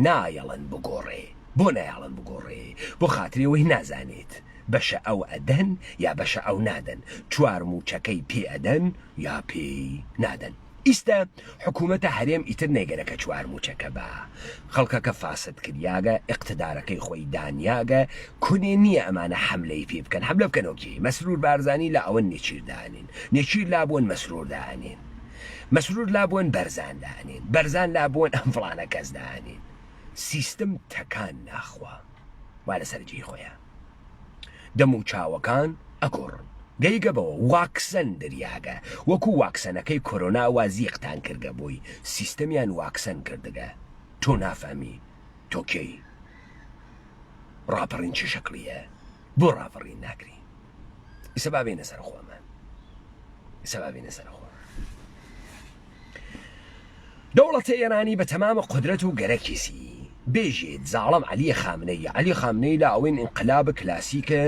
نایەڵن بگۆڕێ. بۆ نایەڵن بگۆڕێ؟ بۆ خاتری ئەوەی نازانێت بەشە ئەو ئەدەن یا بەشە ئەو نادەن، چوار موچەکەی پێ ئەدەن یا پێی نادەن. ئیستە حکومەتە هەرێم ئیتر نەیگەرەکە چوار موچەکە با. خەڵکەکە فاسد کریاگە، ئیقتدارەکەی خۆی دانیاگە، کونێ نیە ئەمانە حەملەی پێ بکەن. حەملە بکەنەوە کێ؟ مەسرور بارزانی لا ئەوەن نێچیر دانێن. نێچیر لا بۆن مەسرور دانێن. مەسرور لا بۆن بەرزان دانێن. بەرزان لا بۆن ئەم فڵانە کەس دانێن. سیستم تەکان ناخوا وا لەسەر جێی خۆیە دەم و چاوەکان ئەگۆڕن گەیگە بەوە واکسەن دریاگە وەکو واکسەنەکەی کۆرۆنا وا زیقتان کردگە بۆی سیستەمیان واکسەن کردگە تۆ نافەمی تۆ کێی ڕاپەڕین چ شەکڵیە بۆ ڕاپەڕین ناکری ئیسە با بێینە سەر خۆمان ئیسە با بێینە سەر خۆمان دەوڵەتە ئێرانی بە تەمامە قودرەت و گەرەکیسی بێژێت زاڵم عەلی خامنەیی عەلی خامنەیی لە ئەوەین ئینقلاب کلاسیکە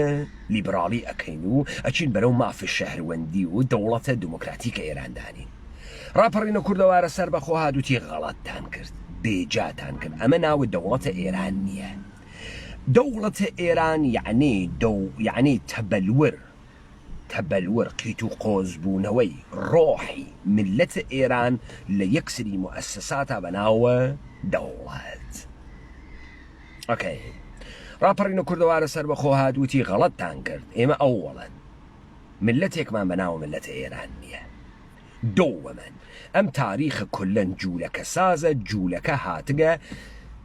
لیبراڵی ئەکەین و ئەچین بەرەو ماف شەهروەندی و دەوڵەتە دموکراتیکە ئێران دانین ڕاپەڕینە کوردەوارە سەربەخۆ هات وتی غەڵەتتان کرد بێجاتان کرد ئەمە ناوە دەوڵەتە ئێران نییە دەوڵەتە ئێران یەعنی دەو یەعنی تەبەلور تەبەلور قیت و قۆز بوونەوەی ڕۆحی میللەت ئێران لە یەک سری موئەسەساتا بە ناو دەوڵەت. ئۆکەی. ڕاپەڕینە کوردەوارە سەربەخۆ هات وتی غەڵەتتان کرد ئێمە ئەوەڵەن میللەتێکمان بە ناو میللەت ئێران نییە. دووەمەن ئەم تاریخە کولەن جوولەکە سازە جوولەکە هاتگە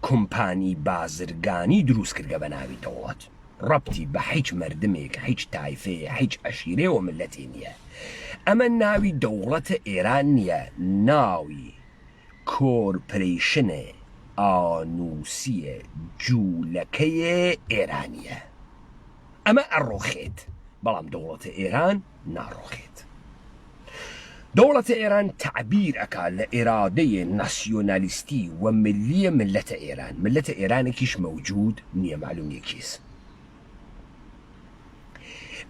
کومپانی بازرگانی دروست کردگە بە ناوی دەوڵەت. ڕەبتی بە حیچ مەردمێک، حیچ تایفەیێ، حیچ عەشیرێ و مللەتێ نییە. ئەمە ناوی دەوڵەتە ئێران نییە، ناوی کۆرپرەیشنێ ئانووسیێ جوولەکەیێ ئێرانییە. ئەمە ئەڕۆخێت، بەڵام دەوڵەتە ئێران ناڕۆخێت. دەوڵەتە ئێران تەعبیر ئەکا لە ئێرادەیێ ناسیۆنالیستی و ملیێ مللەتە ئێران، مللەتە ئێرانێکیش مەوجود نیە مەعلوم نیە کیس.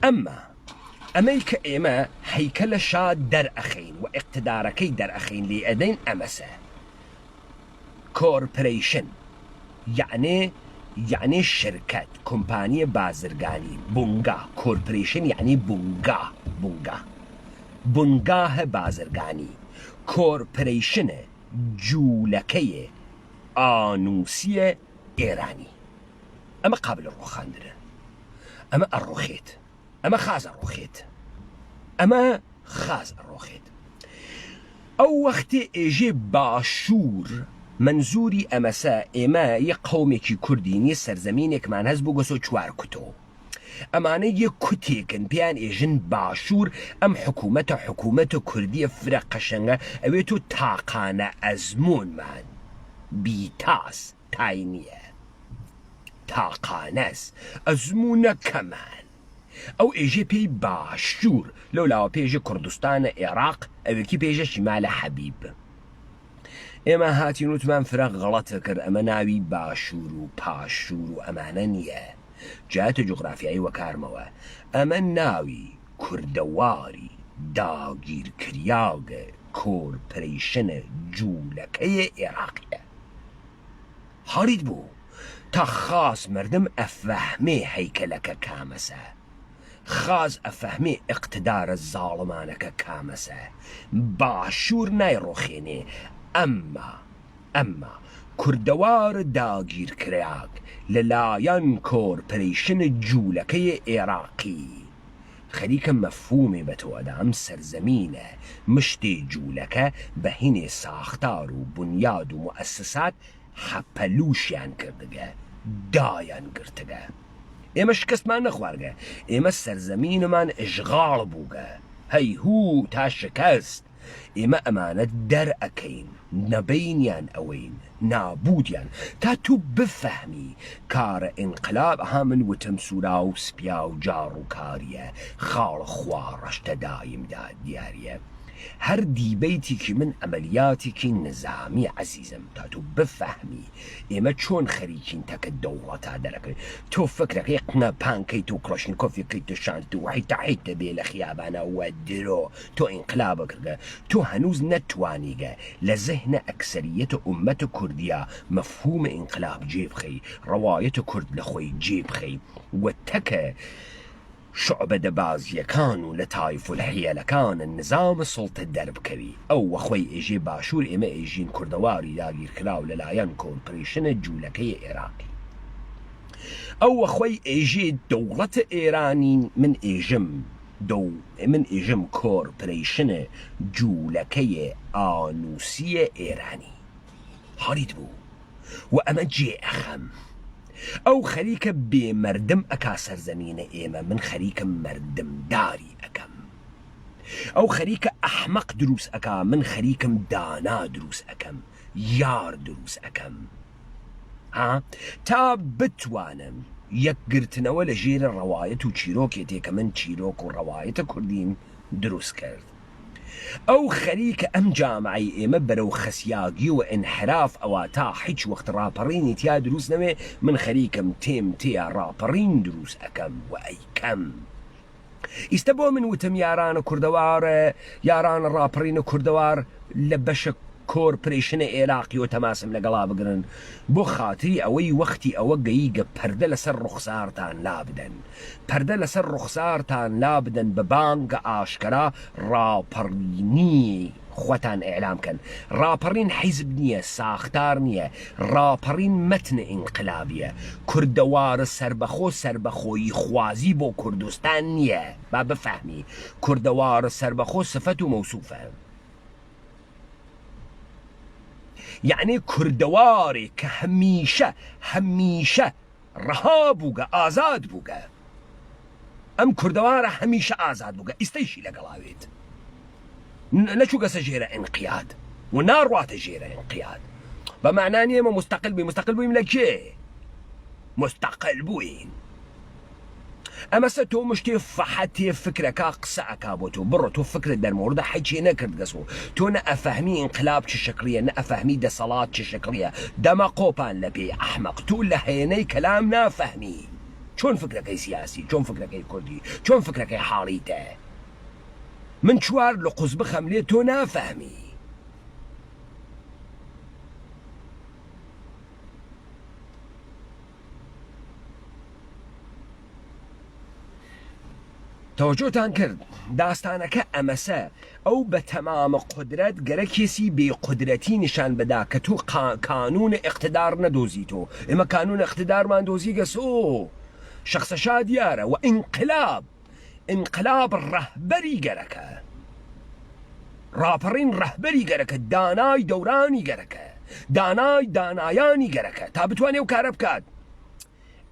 ئەمما ئەمەی کە ئێمە هەیکەلە شا دەرئەخەین و ئیقتدارەکەی دەرئەخەین لێی ئەدەین ئەمەسە. کۆرپرەیشن یەعنێ یەعنێ شرکەت کۆمپانیە بازرگانی بونگا کۆرپرەیشن یەعنی بونگا بونگا بونگاهە بازرگانی کۆرپرەیشنە جوولەکەیێ ئانووسیە ئێرانی ئەمە قابل ڕوخاندنە ئەمە ئەڕوخێت. ئەمە خاز ئەڕۆخێت ئەمە خاز ئەڕۆخێت ئەو وەختێ ئێژێ باشوور. مەنزوری ئەمەسە ئێمە یە قەومێکی کوردین یە سەرزەمینێکمان هەس بووگەسۆ چوار کوتۆ. ئەمانە یە کوتێکن پێیان ئێژن باشوور ئەم حکوومەتە حکوومەتە کوردیە فرە قەشەنگە ئەوێ تۆ تاقانە ئەزموونمان بی تاس تای نییە تاقانەس ئەزموونەکەمان ئەو ئێژێ پێی باشوور لەو لاوە پێژێ کوردستانە ئێراق ئەوێکی پێژە شیمالە حەبیب. ئێمە هاتین وتمان فرە غەڵەتە کرد ئەمە ناوی باشوور و پاشوور و ئەمانە نییە جیاتە جوغرافیایی وەکارمەوە ئەمە ناوی کوردەواری داگیرکریاگ کۆرپرەیشن جوولەکەێ ئێراقیە حاڵیت بوو تا خاس مەردم ئەفەهمێ هەیکەلەکە کامەسە. خاس ئەفەهمێ ئیقتدارە زاڵمانەکە کامەسە باشوور نایڕۆخێنێ ئەمما ئەمما کوردەوار داگیرکریاگ لە لایەن کۆرپرەیشن جوولەکەێ ئێراقی خەریکە مەفهوومێ بە تۆ ئەدا ئەم سەرزەمینە مشتێ جوولەکە بە هینێ ساختار و بونیاد و موئەسسات حەپەلووشیان کردگە دایان گرتگە. ئێمە شکستمان نەخوارگە، ئێمە سەرزەمینمان ئشغاڵ بووگە، هەیهوو تا شکست، ئێمە ئەمانە دەرئەکەین، نەبەینیان ئەوەین، نابوودیان، تا تو بفەهمی کارە ئینقلاب، ئەها من وتم سووراو سپیاو جاڕوکاریە، خاڵ خوا ڕەشتە دایم دا دیاریە. هەر دیبەیتیکی من عەمەلیاتیکی نزامی عەزیزم، تا تو بفەهمی ئێمە چۆن خەریکین تەکە دەوڵەتا دەرەکەوین تۆ فکرەکەی قنە پان کەیت و کڵەشنیکۆفی کەیتە شانت و حیتە حیتە بێ لە خیابانا وە درۆ تۆ ئینقلابە کردگە تۆ هەنوز نەتوانیگە لە زهنە ئەکسەریەت ئومەت کوردیا مەفهوم ئینقلاب جێ بخەی ڕەوایەت کورد لە خۆی جێ بخەی وە تەکە شوعبەدەبازیەکان و لەتایف و حیەلەکان نزام سوڵتە دەربکەوی ئەو وە خوەی ئێژێ باشوور ئێمە ئێژین کوردەواری داگیرکراو لە لایەن کۆرپرەیشنە جوولەکەی ئێراقی ئەو وە خوەی ئێژێ دەوڵەت ئێرانی من ئێژم دەو من ئێژم کۆرپرەیشنە جوولەکەێ ئانووسیە ئێرانی. حاڵیت بوو و ئەمە جێ ئەخەم. ئەو خەریکە بێ مەردم ئەکا سەرزەمینە ئێمە من خەریکم مەردم داری ئەکەم. ئەو خەریکە ئەحمەق دروس ئەکا من خەریکم دانا دروس ئەکەم یار دروس ئەکەم. ها تا بتوانم یەکگرتنەوە لە ژێر ڕەوایەت و چیرۆکێ تێ کە من چیرۆک و ڕەوایەتە کوردیم دروس کرد. ئەو خەریکە ئەم جامعەی ئێمە بەرەو خەسیاگی و ئینحراف ئەوا تا حیچ وەخت ڕاپەڕینی تیا دروست نەوێ من خەریکم تێم تێیا ڕاپەڕین دروست ئەکەم و ئەیکەم ئیستە بۆ من وتم یارانە کوردەوار یارانە ڕاپەڕینە کوردەوار لە بەشە کۆرپرەیشنە ئێراقیەوە تەماسم لەگەڵا بگرن بۆ خاتری ئەوەی وەختی ئەوە گەییگە پەردە لەسەر ڕوخسارتان لابدەن پەردە لەسەر ڕوخسارتان لابدەن بە بانگ ئاشکەرا ڕاپەڕینی خوتان ئیعلام کەن ڕاپەڕین حیزب نیە ساختار نیە ڕاپەڕین مەتن ئینقلابیە کوردەوارە سەربەخۆ سەربەخۆیی خوازی بۆ کوردستان نیە با بفەهمی کوردەوارە سەربەخۆ سفەت و مەوسوفە یەعنی کوردەوارێک کە هەمیشە هەمیشە ڕەها بووگە ئازاد بووگە ئەم کوردەوارە هەمیشە ئازاد بووگە ئیستەیشی لەگەڵا وێت نەچووگەسە ژێرە ئینقیاد و ناڕواتە ژێرە ئینقیاد بە مەعنا نییە ئێمە مستەقل بووین مستەقل بووین لە کێ مستەقل بووین ئەمەسە تۆ مشتێ فەحەتێ فکرەکا قسە ئەکا بۆ تۆ بڕۆ تۆ فکرت دەرمۆردە حەیچێ نەکردگەس و تۆ نە ئەفەهمی ئینقلاب چ شکڵیە نە ئەفەهمی دەسەڵات چ شکڵیە دەمە قۆپان لە پێی ئەحمەق تۆ لە هەیەنەی کەلام نافەهمی چۆن فکرەکەی سیاسی چۆن فکرەکەی کوردی چۆن فکرەکەی حاڵیتە من چوار لقوز بخەم لێ تۆ نافەهمی. تەوەجۆتان کرد داستانەکە ئەمەسە ئەو بە تەمامە قودرەت گەرەکێسی بێ قودرەتی نیشان بدا کە تۆ کانوون ئیقتدار نەدۆزیتۆ ئێمە کانوون ئیقتدارمان دۆزیگەسۆ شەخسە شا دیارە وە ئینقلاب ئینقلاب ڕەهبەری گەرەکە ڕاپەڕین ڕەهبەری گەرەکە دانای دەورانی گەرەکە. دانای دانایانی گەرەکە تا بتوانێ ئەو کارە بکات.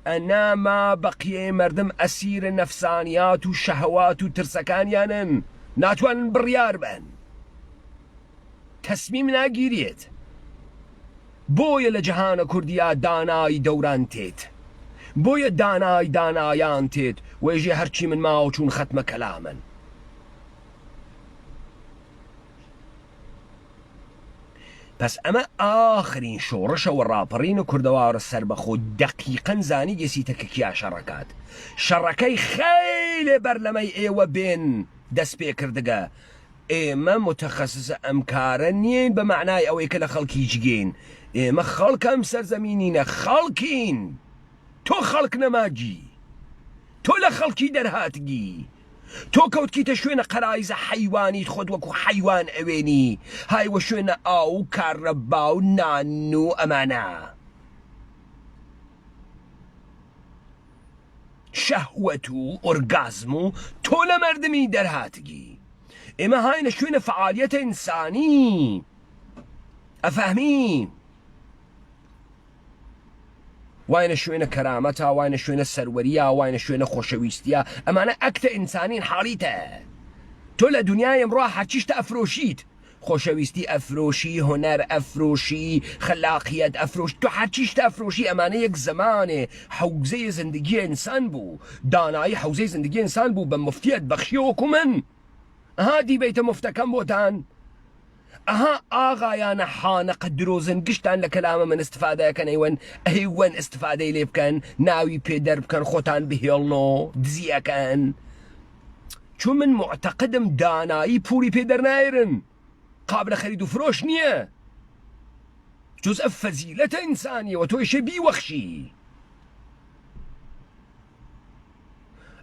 ئەنا ما بەقیەی مەردم ئەسیر نەفسانیات و شەهەوات و ترسەکانیانن ناتوانن بڕیار بەن. تەسمیم ناگیریێت. بۆیە لە جەهانە کوردیا دانای دەوران تێت. بۆیە دانای دانایان تێت وێژێ هەرچی من ماوە چوون خەتمە کەلامن. پەس ئەمە ئاخرین شۆڕشە و ڕاپەڕین و کوردەوارە سەربەخۆ دەقیقەن زانیگەسیتە کە کیا شەڕەکات. شەڕەکەی خەیلێ بەر لەمەی ئێوە بێن دەس پێ کردگە. ئێمە موتەخەسسە ئەم کارە نیین بە مەعنای ئەوەی کە لە خەڵکی جگێین. ئێمە خەڵک ئەم سەرزەمینینە، خەڵکین. تۆ خەڵک نەماگی. تۆ لە خەڵکی دەرهاتگی. تۆ کەوتکیتە شوێنە قەرایزە حەیوانیت خۆت وەکو حەیوان ئەوێنی های وە شوێنە ئاو و کارەبا و نان و ئەمانە. شەهوەت و ئۆرگازم و تۆ لە مەردمی دەرهاتگی. ئێمە هاینە شوێنە فەعالیەتە ئینسانی. ئەفەهمی؟ واینە شوێنە کەرامەتا، واینە شوێنە سەروەریا، واینە شوێنە خۆشەویستیا، ئەمانە ئەکتە ئینسانین حاڵیتە. تۆ لە دونیای ئەمڕۆ هەرچی شتە ئەفرۆشیت، خۆشەویستی ئەفرۆشی، هونەر ئەفرۆشی، خەلاقیەت ئەفرۆشی، تۆ هەرچی شتە ئەفرۆشی، ئەمانە یەک زەمانێ حەوزەی زندگی ئینسان بوو، دانایی حەوزەی زندگی ئینسان بوو، بە مفتیەت بەخشیە وەکو من. ئەها دیبەیتە مفتەکەم بۆتان. ئەها ئاغایانە حانەقە درۆزن گشتان لە کەلامە من استفادە ئەکەن ئەیوەن ئەیوەن استفادەی لێ بکەن ناوی پێ دەربکەن خۆتان بهێڵنۆ دزی ئەکەن چون من معتقدم دانایی پولی پێ دەرنایرن قابلە خەرید و فرۆش نییە جزء فەزیلەتە ئینسانیەوە تۆ ئیشێ بیوەخشی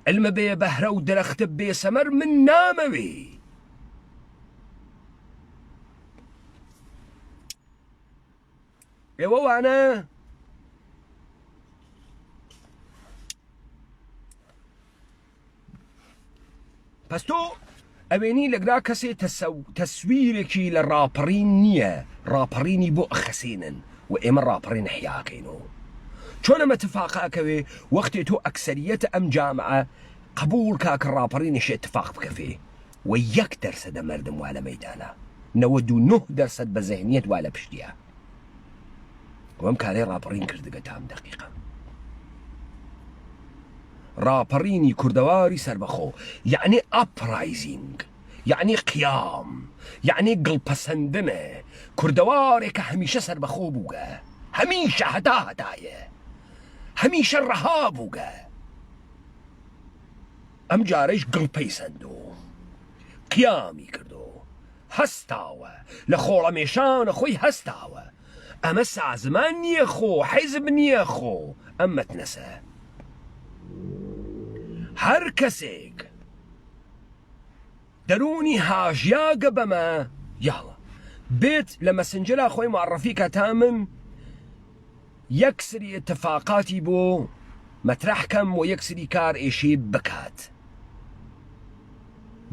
علمە بێ بەهرە و درەختە بێ سەمەر من نامەوێ ئێوە وانە پس تۆ ئەوێنی لەگرا کەسێ تەسویرێکی لە ڕاپەڕین نییە ڕاپەڕینی بۆ ئەخەسێنن و ئێمە ڕاپەڕین حیاکەینەوە چۆن ئەمە تفاقە ئەکەوێ وەختێ تۆ ئەکسەریەتە ئەم جامعە قبوڵ کا کە ڕاپەڕینیش ئتفاق بکەفێ و یەک دەرسەدە مەردم وا لە مەیدانە 99 دەرسەد بە زهنیەت وا لە پشتیە و ئەم کارەی ڕاپەڕین کردگە تام دەقیقە ڕاپەڕینی کوردەواری سەربەخۆ یعنی uprising یعنی قیام یعنی گڵپەسەندنە کوردەوارێکە هەمیشە سەربەخۆ بووگە هەمیشە هەتا هەتایە هەمیشە ڕەها بووگە ئەم جارەیش گڵپەی سەندۆ قیامی کردۆ هەستاوە لە خۆڵەمێشانە خۆی هەستاوە ئەمە سازمان نییە خۆ حیزب نییە خۆ ئەم مەتنەسە هەر کەسێک دەروونی هاژیاگە بەمە یاڵە بێت لە مەسنجەرا خۆی معڕفی کە تا من یەک سری اتفاقاتی بۆ مەترەح کەم و یەک سری کار ئێشی بکات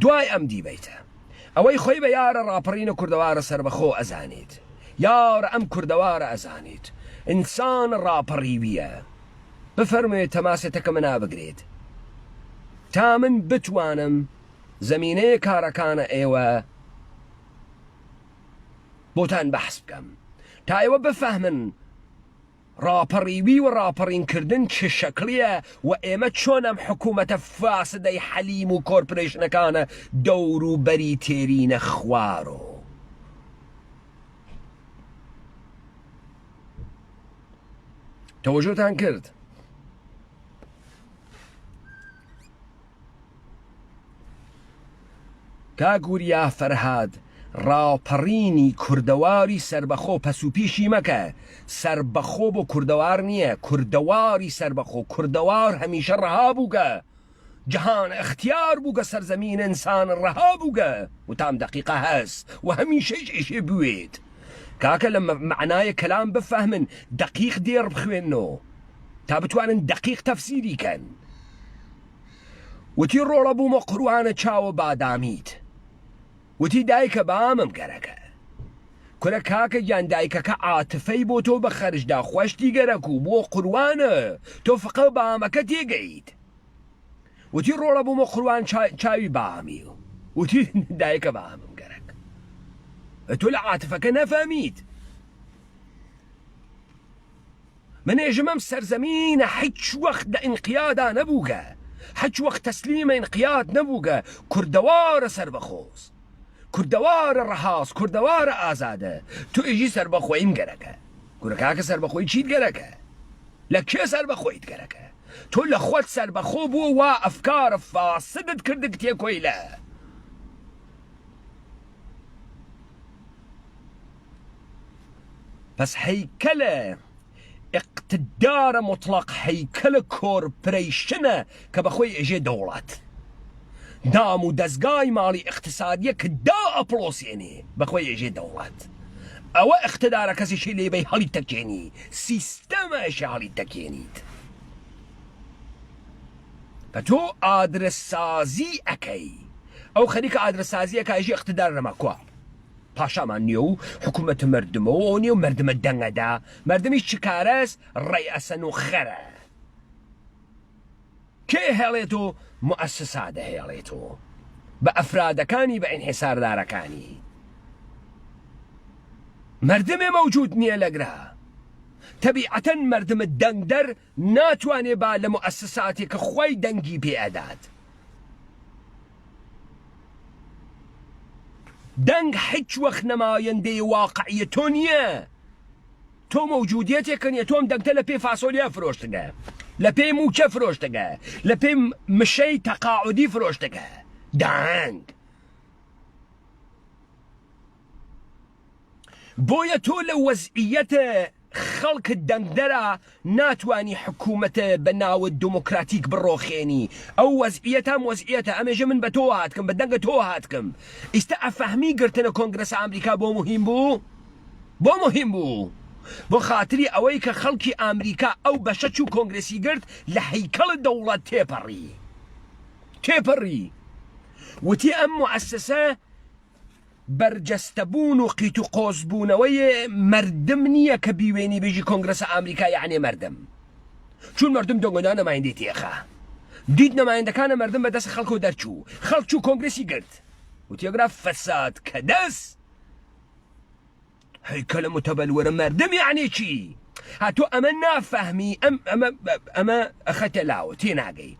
دوای ئەم دیبەیتە ئەوەی خۆی بە یارە ڕاپەڕینە کوردەوارە سەربەخۆ ئەزانیت یارە ئەم کوردەوارە ئەزانیت ئینسان ڕاپەڕیویە بفەرموێ تەماسێتەکە منا بگرێت تا من بتوانم زەمینەیە کارەکانە ئێوە بۆتان بەحس بکەم تا ئێوە بفەهمن ڕاپەڕیوی و ڕاپەڕین کردن چ شەکڵیە و ئێمە چۆن ئەم حکوومەتە فاسدەی حەلیم و کۆرپرەیشنەکانە دەور و بەری تێرینە خوارۆ. تەوەجۆتان کرد؟ کاک وریا فەرهاد ڕاپەڕینی کوردەواری سەربەخۆ پەسوپیشی مەکە سەربەخۆ بۆ کوردەوار نیە کوردەواری سەربەخۆ کوردەوار هەمیشە ڕەها بووگە جهان اختیار بووگە سەرزەمین انسان ڕەها بووگە وتام دەقیقە هەس و هەمیشەیش ئیشێ بوێت کاکە لە مەعنای کەلام بفەهمن دەقیق دێڕ بخوێننۆ تا بتوانن دەقیق تەفسیری کەن. وتی ڕۆڵە بوومە قوروانە چاوە بادامیت وتی دایکە بامم گەرەکە. کورە کاکە گیان دایکەکە عاتفەی بۆ تۆ بە خەرج دا خوەشتی گەرەک و بۆ قوروانە تۆ فقە بامەکە تێگەیت وتی ڕۆڵە بوومە قوروان چاوی بامی وتی دایکە بامم گەرەک تۆ لە عاتفەکە نەفەمیت من ئێژم ئەم سەرزەمینە حیچ وەخت دە ئینقیادا نەبووگە، حیچ وەخت تەسلیمە ئینقیاد نەبووگە، کوردەوارە سەربەخۆس، کوردەوارە ڕەهاس، کوردەوارە ئازادە، تۆ ئێژی سەربەخۆییم گەرەکە. کورە کاکە سەربەخۆیی چیت گەرەکە؟ لە کێ سەربەخۆیت گەرەکە؟ تۆ لە خوەت سەربەخۆ بووە وا ئەفکارە فاسدت کردگ تێ کۆیلە. پس هەیکەلە ئیقتدارە موتڵەق هەیکەلە کۆرپرەیشنە کە بە خۆی ئێژێ دەوڵەت. دام و دەزگای ماڵی ئیقتسادیە ک دائەپڵۆسێنێ بە خۆی ئێژێ دەوڵەت. ئەوە ئیقتدارە کەسیشی لێ بەی هەڵی تەکێنی، سیستەمە ئێشێ هەڵی تەکێنیت. پە تۆ ئادرەسسازی ئەکەی. ئەو خەریکە ئادرەسسازی ئەکا ئێژێ ئیقتدار نەما کوا؟ پاشامان نیە و حکومەت مەردمە و ئەو نیە و مەردمە دەنگەدا مەردمیش چ کارەس ڕێی ئەسەن و خەرە کێ هێڵێت و موئەسسا دەهێڵێت و بە ئەفرادەکانی بە ئینحیساردارەکانی مەردمێ مەوجود نیە لەگرا تەبیعەتەن مەردمە دەنگدەر ناتوانێ با لە موئەسساتێ کە خۆی دەنگی پێ ئەدات دەنگ حیچ وەخت نەمایەندەی واقعیە تۆ نییە تۆ مەوجودیەتێکە نیە تۆم دەنگتە لە پێی فاسۆلیا فرۆشتگە لە پێی موچە فرۆشتگە لە پێی مشەی تەقاعودی فرۆشتگە دەنگ بۆیە تۆ لە وەزعیەتە خەڵک دەنگدەرا ناتوانی حکومەتە بە ناوە دموکراتیک بڕۆخێنی ئەو وەزعیەتام وەزعیەتە ئەمێژە من بە تۆ هاتکم بە دەنگە تۆ هاتکم ئیستا ئەفەهمی گرتنە کۆنگرەسە ئامریکا بۆ مهیم بوو بۆ مهیم بوو بۆ خاتری ئەوەی کە خەڵکی ئامریکا ئەو بەشە چوو کۆنگرسی گرت لە هەیکەڵ دەوڵەت تێپەڕی تێپەڕی وتی ئەم موئەسسە بەرجەستەبوون و قیت و قۆزبوونەوەی مەردم نییە کە بیوێنی بێژی کۆنگرەسە ئامریکا یەعنێ مەردم چون مەردم دەنگۆدا نمایندەی تێخا دیت نمایندەکانە مەردم بە دەست خەڵکۆ دەرچوو خەڵک چوو کۆنگرسی گرت وتێگرا فەساد کە دەست هەیکەلە متبلورە مەردم یەعنی چی؟ ها تۆ ئەمە نافەهمی ئەم ئەمە ئەمە ئەخەتە لاوە تێناگەی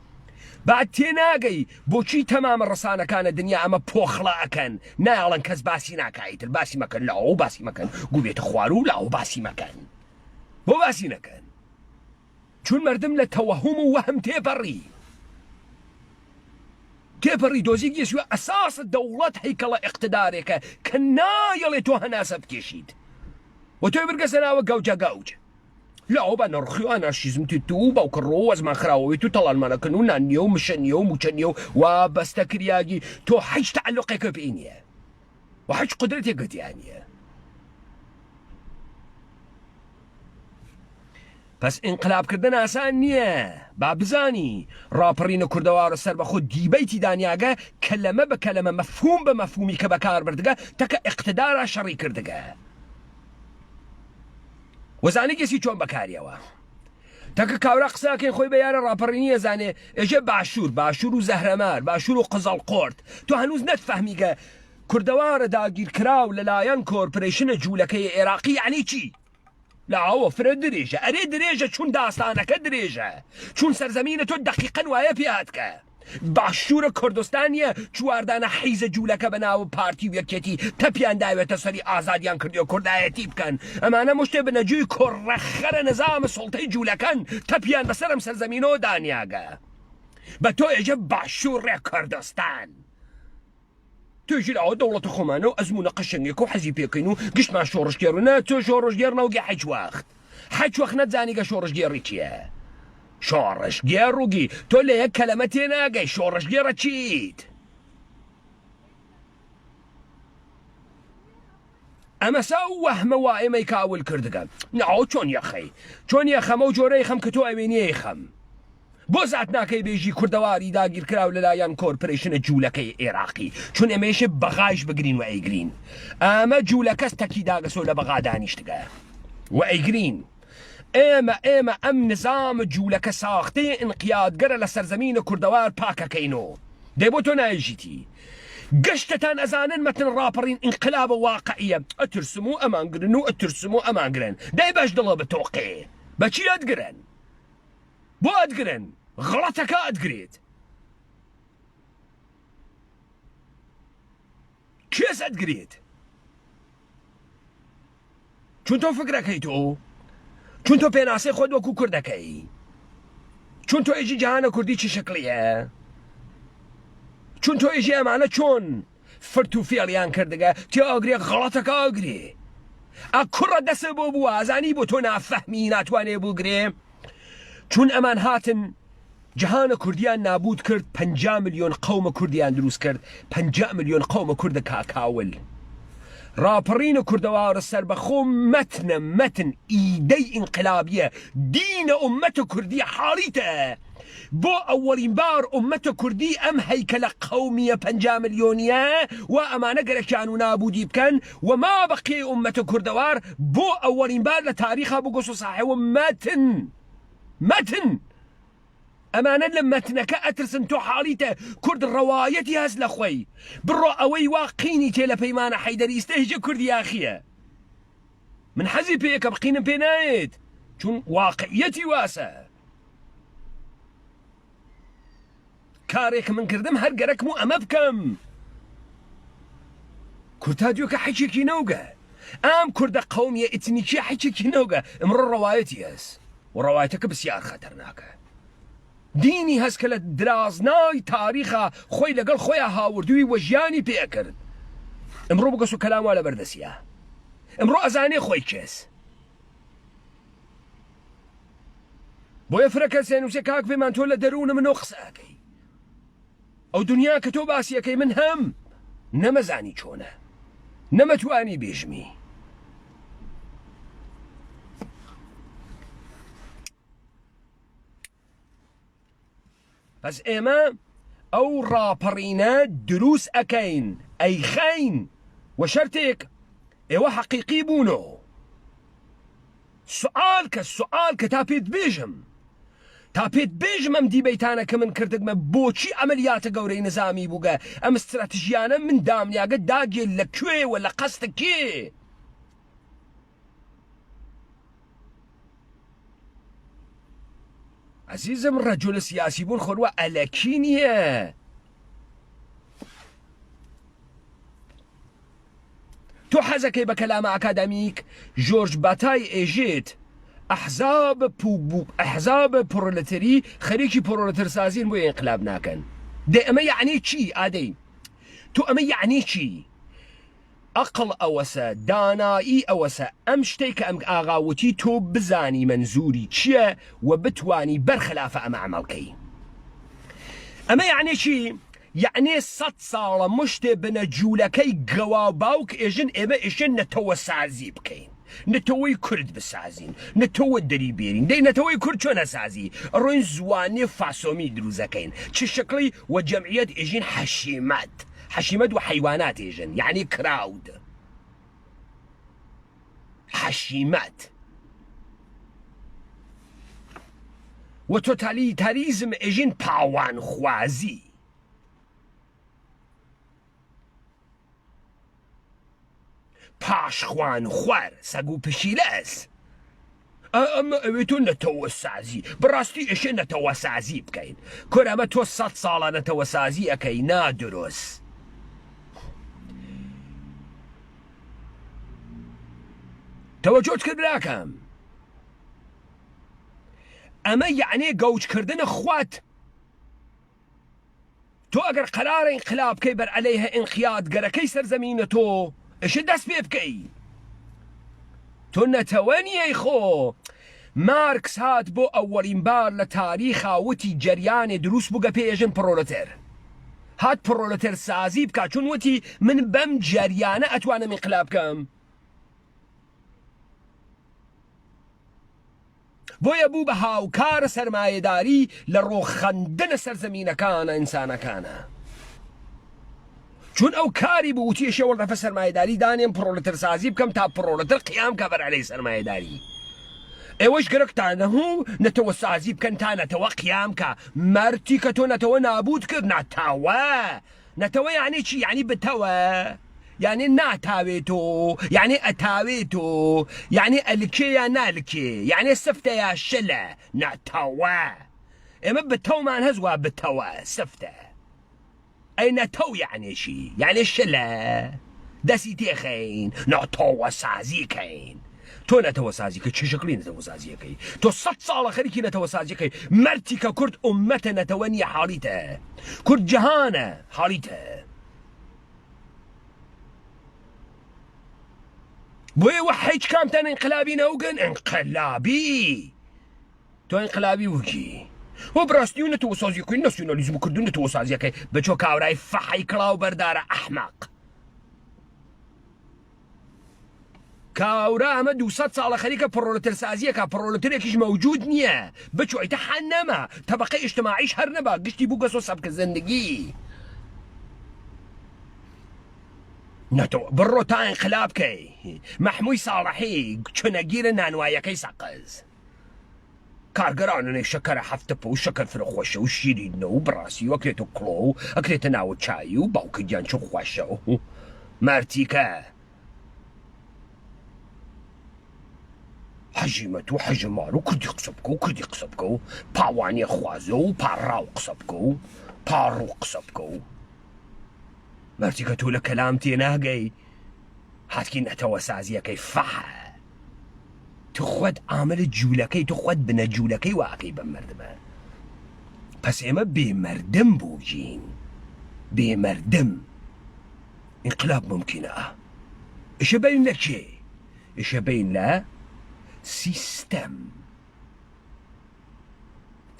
بعد تێناگەی بۆچی تەمامە ڕسانەکانە دنیا ئەمە پۆخڵە ئەکەن نایاڵن کەس باسی ناکایتر باسی مەکەن لاوە باسی مەکەن گوبێتە خوارو لاوە باسی مەکەن بۆ باسی نەکەن چون مردم لە تەوەهوم و وەهم تێپەڕی تێپەڕی دۆزی گێسوە ئەساس دەوڵەت هەیکەڵە ئیقتدارێکە کە نایەڵێ تۆ هەناسە بکێشیت و تۆی برگەسە ناوە گەوجە گەوج لاوە بە نەڕخی و ئانارشیزم تێت و باوکە ڕۆ وەزمان خراوەوێت و تەڵانمانەکەن و نان نییە و مشە نییە و موچە نییە و وا بەستە کریاگی تۆ حیچ تەعەلوقێکە پێی نییە و حیچ قودرەتێکە تیا نییە پەس ئینقلاب کردن ئاسان نییە، با بزانی، ڕاپەڕینە کوردەوارە سەربەخۆ دیبەیتی دانیاگە، کەلەمە بە کەلەمە مەفهوم بە مەفهومی کە بەکار بردگە تەکە ئیقتدارا شەڕی کردگە. وەزانیگەسی چۆن بەکاریەوە. تەکە کاورا قسە ئەکەین خۆی بە یارە ڕاپەڕینی ئەزانێ ئێژێ باشوور، باشوور و زەهرەمار، باشوور و قزەڵقۆرت. تۆ هەنووز نەتفەهمیگە کوردەوارە داگیرکراو لەلایەن کۆرپرەیشنە جوولەکەی ئێراقی یەعنی چی؟ لاوە فرە درێژە ئەرێ درێژە چون داستانەکە درێژە چون سەرزەمینە تۆ دەقیقەن وایە پێ هاتکە باشوورە کوردستان نییە چواردانە حیزە جوولەکە بە ناو پارتی و یەکێتی تەپیان داوێتە سەری ئازادیان کردووە کوردایەتی بکەن ئەمانە مشتێ بنەجووی کوڕەخەرە نەزامە سوڵتەی جوولەکەن تەپیان بەسەرم سەرزەمینەوە دانیاگە بە تۆ ئێژە باشوورێ کوردستان تۆ ژیر ئەوە دەوڵەتە خۆمانە و ئەزموونە قەشەنگێکە و حەزی پێکەین و گشتمان شۆڕشگێڕ و نە تۆ شۆڕشگێڕ نەوگی حەج وەخت حەج وەخت نەتزانیگە شۆڕشگێڕی چییە شۆڕشگێڕوگی تۆ لە یەک کەلەمە تێناگەی شۆڕشگێڕە چیت ئەمەسا ئەو وەهمە وا ئێمەی کاول کردگە ناو چۆن یەخەی چۆن یەخەمە و جۆرەی خەم کە تۆ ئەوێنیەی خەم. بۆ زات ناکەی بێژی کوردەواری داگیرکراو لەلایەن کۆرپرەیشنە جوولەکەی ئێراقی چون ئێمەیشێ بەغایش بگرین و ئەیگرین ئەمە جوولەکەس تەکی داگەسۆ لە بەغا دانیشتگە و ئەیگرین ئێمە ئێمە ئەم نزام جوولەکە ساختەی ئینقیادگەرە لە سەرزەمینە کوردەوار پاکەکەینۆ دەی بۆ تۆ نایژیتی گشتتان ئەزانن مەتن ڕاپەڕین ئینقلابە واقعیە ئەترسم و ئەمانگرن و ئەترسم و ئەمانگرن دەی بەش دڵە بتۆقێ بەچی ئەتگرن بۆ ئەتگرن غڵەتەکە ئەتگرێت کێس ئەتگرێت چون تۆ فکرەکەی تۆ چون تۆ پێناسەی خۆت وەکو کوردەکەی چون تۆ ئێژی جیهانە کوردی چی شکڵیە چون تۆ ئێژی ئەمانە چۆن فرت و فێڵیان کردگە تێ ئاگرێ غەڵەتەکە ئاگرێ ئە کوڕە دەسە بۆ بووە ئازانی بۆ تۆ نافەهمی ناتوانێ بگرێ چون ئەمان هاتن جهانە کوردیان نابود کرد 50 ملیۆن قەومە کوردیان دروست کرد 50 ملیۆن قەومە کوردە کاکاول ڕاپەڕینە کوردەوارە سەربەخۆ مەتنە مەتن ئیدەی ئینقلابیە دینە ئومەتە کوردی حاڵیتە بۆ ئەوەڵین بار ئومەتە کوردی ئەم هەیکەلە قەومیە 50 ملیۆنیە وا ئەمانە گەرەکیان و نابودی بکەن و ما بەقیەی ئومەتە کوردەوار بۆ ئەوەڵین بار لە تاریخا بگۆسۆ ساحێوە مەتن مەتن ئەمانە لە مەتنەکە ئەترسن تۆ حاڵیتە کورد ڕەوایەتی هەست لە خۆی بڕۆ ئەوەی وا قینی تێ لە پەیمانە حەیدەری ئیستە هیچ کوردی یاخیە من حەزی پێیەکەم قینم پێ نایەت چون واقعیەتی واسە کارێک من کردم هەر گەرەکم و ئەمە بکەم کورتا دوێکە حەکێکی نەوگە ئەم کوردە قەومیە ئیتنیکیە حەکێکی نەوگە ئمڕۆ ڕەوایەتی هەس و ڕەوایەتەکە بسیار خەتەرناکە دینی هەس کە لە درازنای تاریخا خۆی لەگەڵ خۆیان هاوردووی وە ژیانی پێکرد ئمڕۆ بگەس و کەلام وا لەبەردەسیە ئمڕۆ ئەزانێ خۆی کێس بۆیە فرە کەس ئەنووسێ کاک پەیمان تۆ لە دەروونە منەوە قسە ئەکەی ئەو دنیا کە تۆ باسی ئەکەی من هەم نەمەزانی چۆنە نەمەتوانی بێژمی بەس ئێمە ئەو ڕاپەڕینە دروست ئەکەین ئەیخەین وە شەرتێک ئێوە حەقیقی بوونۆ سوعال کە سوعال کە تا پێت بێژم تا پێت بێژم ئەم دیبەیتانە کە من کردگمە بۆچی عەمەلیاتە گەورەی نزامی بووگە ئەم استراتژیانە من دامنیاگە داگێ لە کوێ وە لە قەستە کێ عەزیزم ڕەجولە سیاسی بوون خۆروە ئەلەکی نییە. تۆ حەزەکەی بە کەلامە ئاکادامیک ژۆرج باتای ئێژێت ئەحزاب ئەحزاب پرۆلتری خەریکی پرۆلترسازین بۆ ئینقلاب ناکەن دەی ئەمە یعنی چی ئادەی تۆ ئەمە یعنی چی ئەقڵ ئەوەسە، دانایی ئەوەسە ئەم شتەی کە ئەم ئاغا وتی تۆ بزانی مەنزوری چیە و بتوانی بەر خلافە ئەمە عەمەڵ کەی. ئەمە یەعنی چی؟ یەعنی سەت ساڵە مشتێ بنە جوولەکەی گەواو باوک ئێژن ئێمە ئێشێن نەتەوە سازی بکەین. نەتەوەی کورد بسازین. نەتەوە دەری بێرین. دەی نەتەوەی کورد چۆن ئەسازی؟ ئەڕۆین زوانێ فاسۆمی دروس ئەکەین. چ شکڵی؟ وە جەمعیەت ئێژین حەشیمەت. حەشیمەت وە حەیوانات ئێژن یەعنی crowd حەشیمەت وە تۆتالیتاریزم ئێژین پاوانخوازی. پاشخوان خوار سەگ و پشیلەس. ئەمە ئەوێ تۆ نەتەوەسازی بەڕاستی ئێشێ نەتەوەسازی بکەین کورە ئەمە تۆ سەت ساڵە نەتەوەسازی ئەکەی نادروست تەوەجۆت کرد براکەم ئەمە یەعنی گەوجکردنە خوات تۆ ئەگەر قەرارە ئینقلاب بکەی بەر عەلەیهە ئینقیاد گەرەکەی سەر زەمینە تۆ ئەشێ دەست پێ بکەی تۆ نەتەوە نیەی خۆ مارکس هات بۆ ئەوەڵین بار لە تاریخا وتی جەریانێ دروست بووگە پێ ئێژن پڕۆلتێر هات پڕۆلتێر سازی بکا چون وتی من بەم جەریانە ئەتوانم ئینقلاب بکەم. بۆیە بوو بە هاوکار سەرمایەداری لە ڕۆخەندنە سەرزەمینەکانە ئینسانەکانە. چون ئەو کاری بوو وتی ئەشێ وەڵدەفە سەرمایەداری دانێم پڕۆلترسازی بکەم تا پڕۆلتر قیام کا بەر عەلەی سەرمایەداری. ئێوەش گەرەکتانە هو نەتەوە سازی بکەن تا نەتەوە قیام کا. مەرتی کە تۆ نەتەوە نابوود کرد نەتەوە نەتەوە یانی چی یانی بتەوە یانی ناتاوێ تۆ یانی ئەتاوێ تۆ یانی ئەلکێ یا نالکێ یانی سفتە یا شلە نەتەوە ئێمە بتەومان هەز وا بتەوە سفتە ئەی نەتەو یانی چی یانی شلە دەسی تێخەین نەتەوە سازی کەین تۆ نەتەوە سازی کە چ شکلی نەتەوە سازیەکەی تۆ سە ساڵە خەریکی نەتەوە سازیەکەی مەرتی کە کورد ئومەتە نەتەوە نییە حاڵیتە کورد جەهانە حاڵیتە بۆیە وە هیچ کامتان ئینقلابی نەوگن ئینقلابی تۆ ئینقلابی وکی و بڕاستی و نەتەوە سازیەکەی ناسیۆنالیزم کردو نەتەوە سازیەکەی بەچۆ کاورای فەحەی کڵاو بەردارە ئەحمەق کاورا ئەمە دووسەد ساڵە خەریکە پڕۆلترسازیەکە پڕۆلترێکیش مەوجود نییە بچۆ ئیتە حە نەما تەبەقەی ئیجتماعیش هەر نەبا گشتی بووگەسۆ سەبکە زندگی نەتەوە بڕۆ تا ئینقلاب کەی مەحمووی ساڵحی چنەگیرە نانوایەکەی سەقز کارگەرانەێ شەکەرە هەفتەپە و شەکەر فرە خۆشە و شیرینە و بەڕاستی و ئەکرێتە کڵۆ و ئەکرێتە ناوە چای و باوکە گیان چ خۆشە و مارتیکە حەژیمەت و حەژمار و کوردی قسە بکە و کوردی قسە بکە و پاوانیە خوازە و پاڕاو قسە بکە و پاڕوو قسە بکە و مارتیکە تۆ لە کەلام تێناگەی هاتکی نەتەوە سازیەکەی فەحە تو خۆت عامل جولەکەی تو خۆت بنە جولەکەی وا ئەکەی بەم مەردمە پەس ئێمە بێ مەردم بووین بێ مەردم ئینقلاب ممکنە ئا ئیشە بین لە کێ ئیشە بین لە سیستەم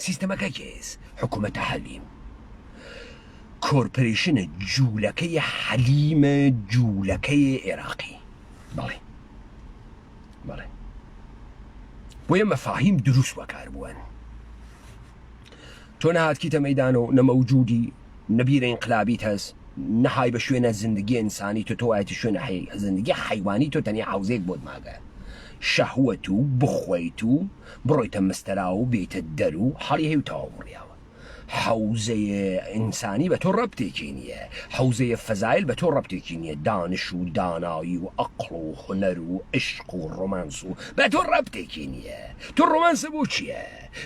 سیستەمەکە کێس؟ حکومەتە حەلیم کۆرپرەیشنە جوولەکەی حەلیمە جوولەکەی عێراقی بەڵێ بەڵێ بۆیە مەفاهیم دروست وەکار بووەن تۆ نەهاتکیتە مەدان و نە مەوجودی نە بیرە ئینقلابیت هەس نە های بە شوێنە زندگی ئینسانی تۆ تۆ وایەتی شوێنە حەی زندگی حەیوانی تۆ تەنیا حەوزەیەک بۆت ماگە شەهوەت و بخۆیت و بڕۆیتە مستەرا و بێیتە دەر و حەڵی هەی و تەواو بڕیاوە حەوزەیە ئینسانی بە تۆ ڕەبتێکی نییە حەوزەیە فەزایل بە تۆ ڕەبتێکی نییە دانش و دانایی و ئەقڵ و هونەر و عشق و ڕۆمانس و بە تۆ ڕەبتێکی نییە تۆ ڕۆمانسە بۆ چییە؟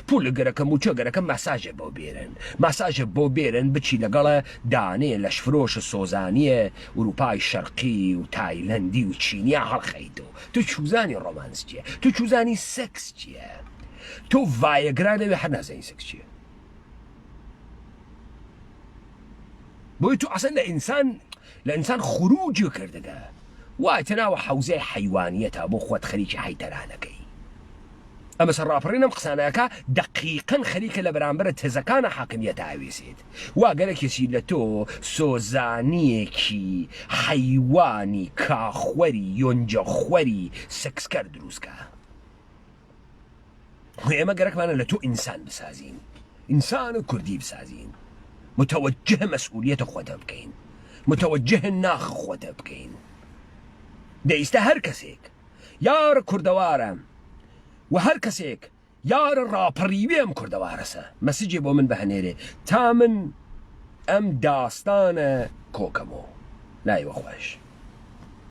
پول گەرەکە موچە گەرەکە ماساژێ بۆ بێرن ماساژێ بۆ بێرن بچی لەگەڵە دانێ لەشفرۆش سۆزانیە ئوروپای شەرقی و تایلەندی و چینیا هەڵخەیتۆ تۆ چوزانی ڕۆمانس چیە تۆ چوزانی سێکس چیە تۆ ڤایەگرا دەوێ هەر نازانی سێکس چیە بۆی تۆ ئەسەن لە ئینسان لە ئینسان خروج کردگە وایتە ناوە حەوزەی حەیوانیەتە بۆ خۆت خەریکی حەیتەرانەکەی ئەمە سەر ڕاپەڕین ئەم قسانە ئەکا دەقیقەن خەریکە لە بەرامبەرە تێزەکانە حاکمیەت ئاوێزێت وا گەرەکێسی لە تۆ سۆزانیەکی حەیوانی کاخوەری یۆنجە خوەری سکسکەر دروست کا خۆ ئێمە گەرەکمانە لە تۆ ئینسان بسازین ئینسان و کوردی بسازین متوجه مەسئولیەتە خۆتە بکەین متوجه ناخ خۆتە بکەین دەیستە هەر کەسێک یار کوردەوارە و هەر کەسێک یار ڕاپەڕیوێ ئەم کوردەوارەسە مەسجێ بۆ من بهنێرێ تا من ئەم داستانە کۆکەمۆ لای وە خوەش.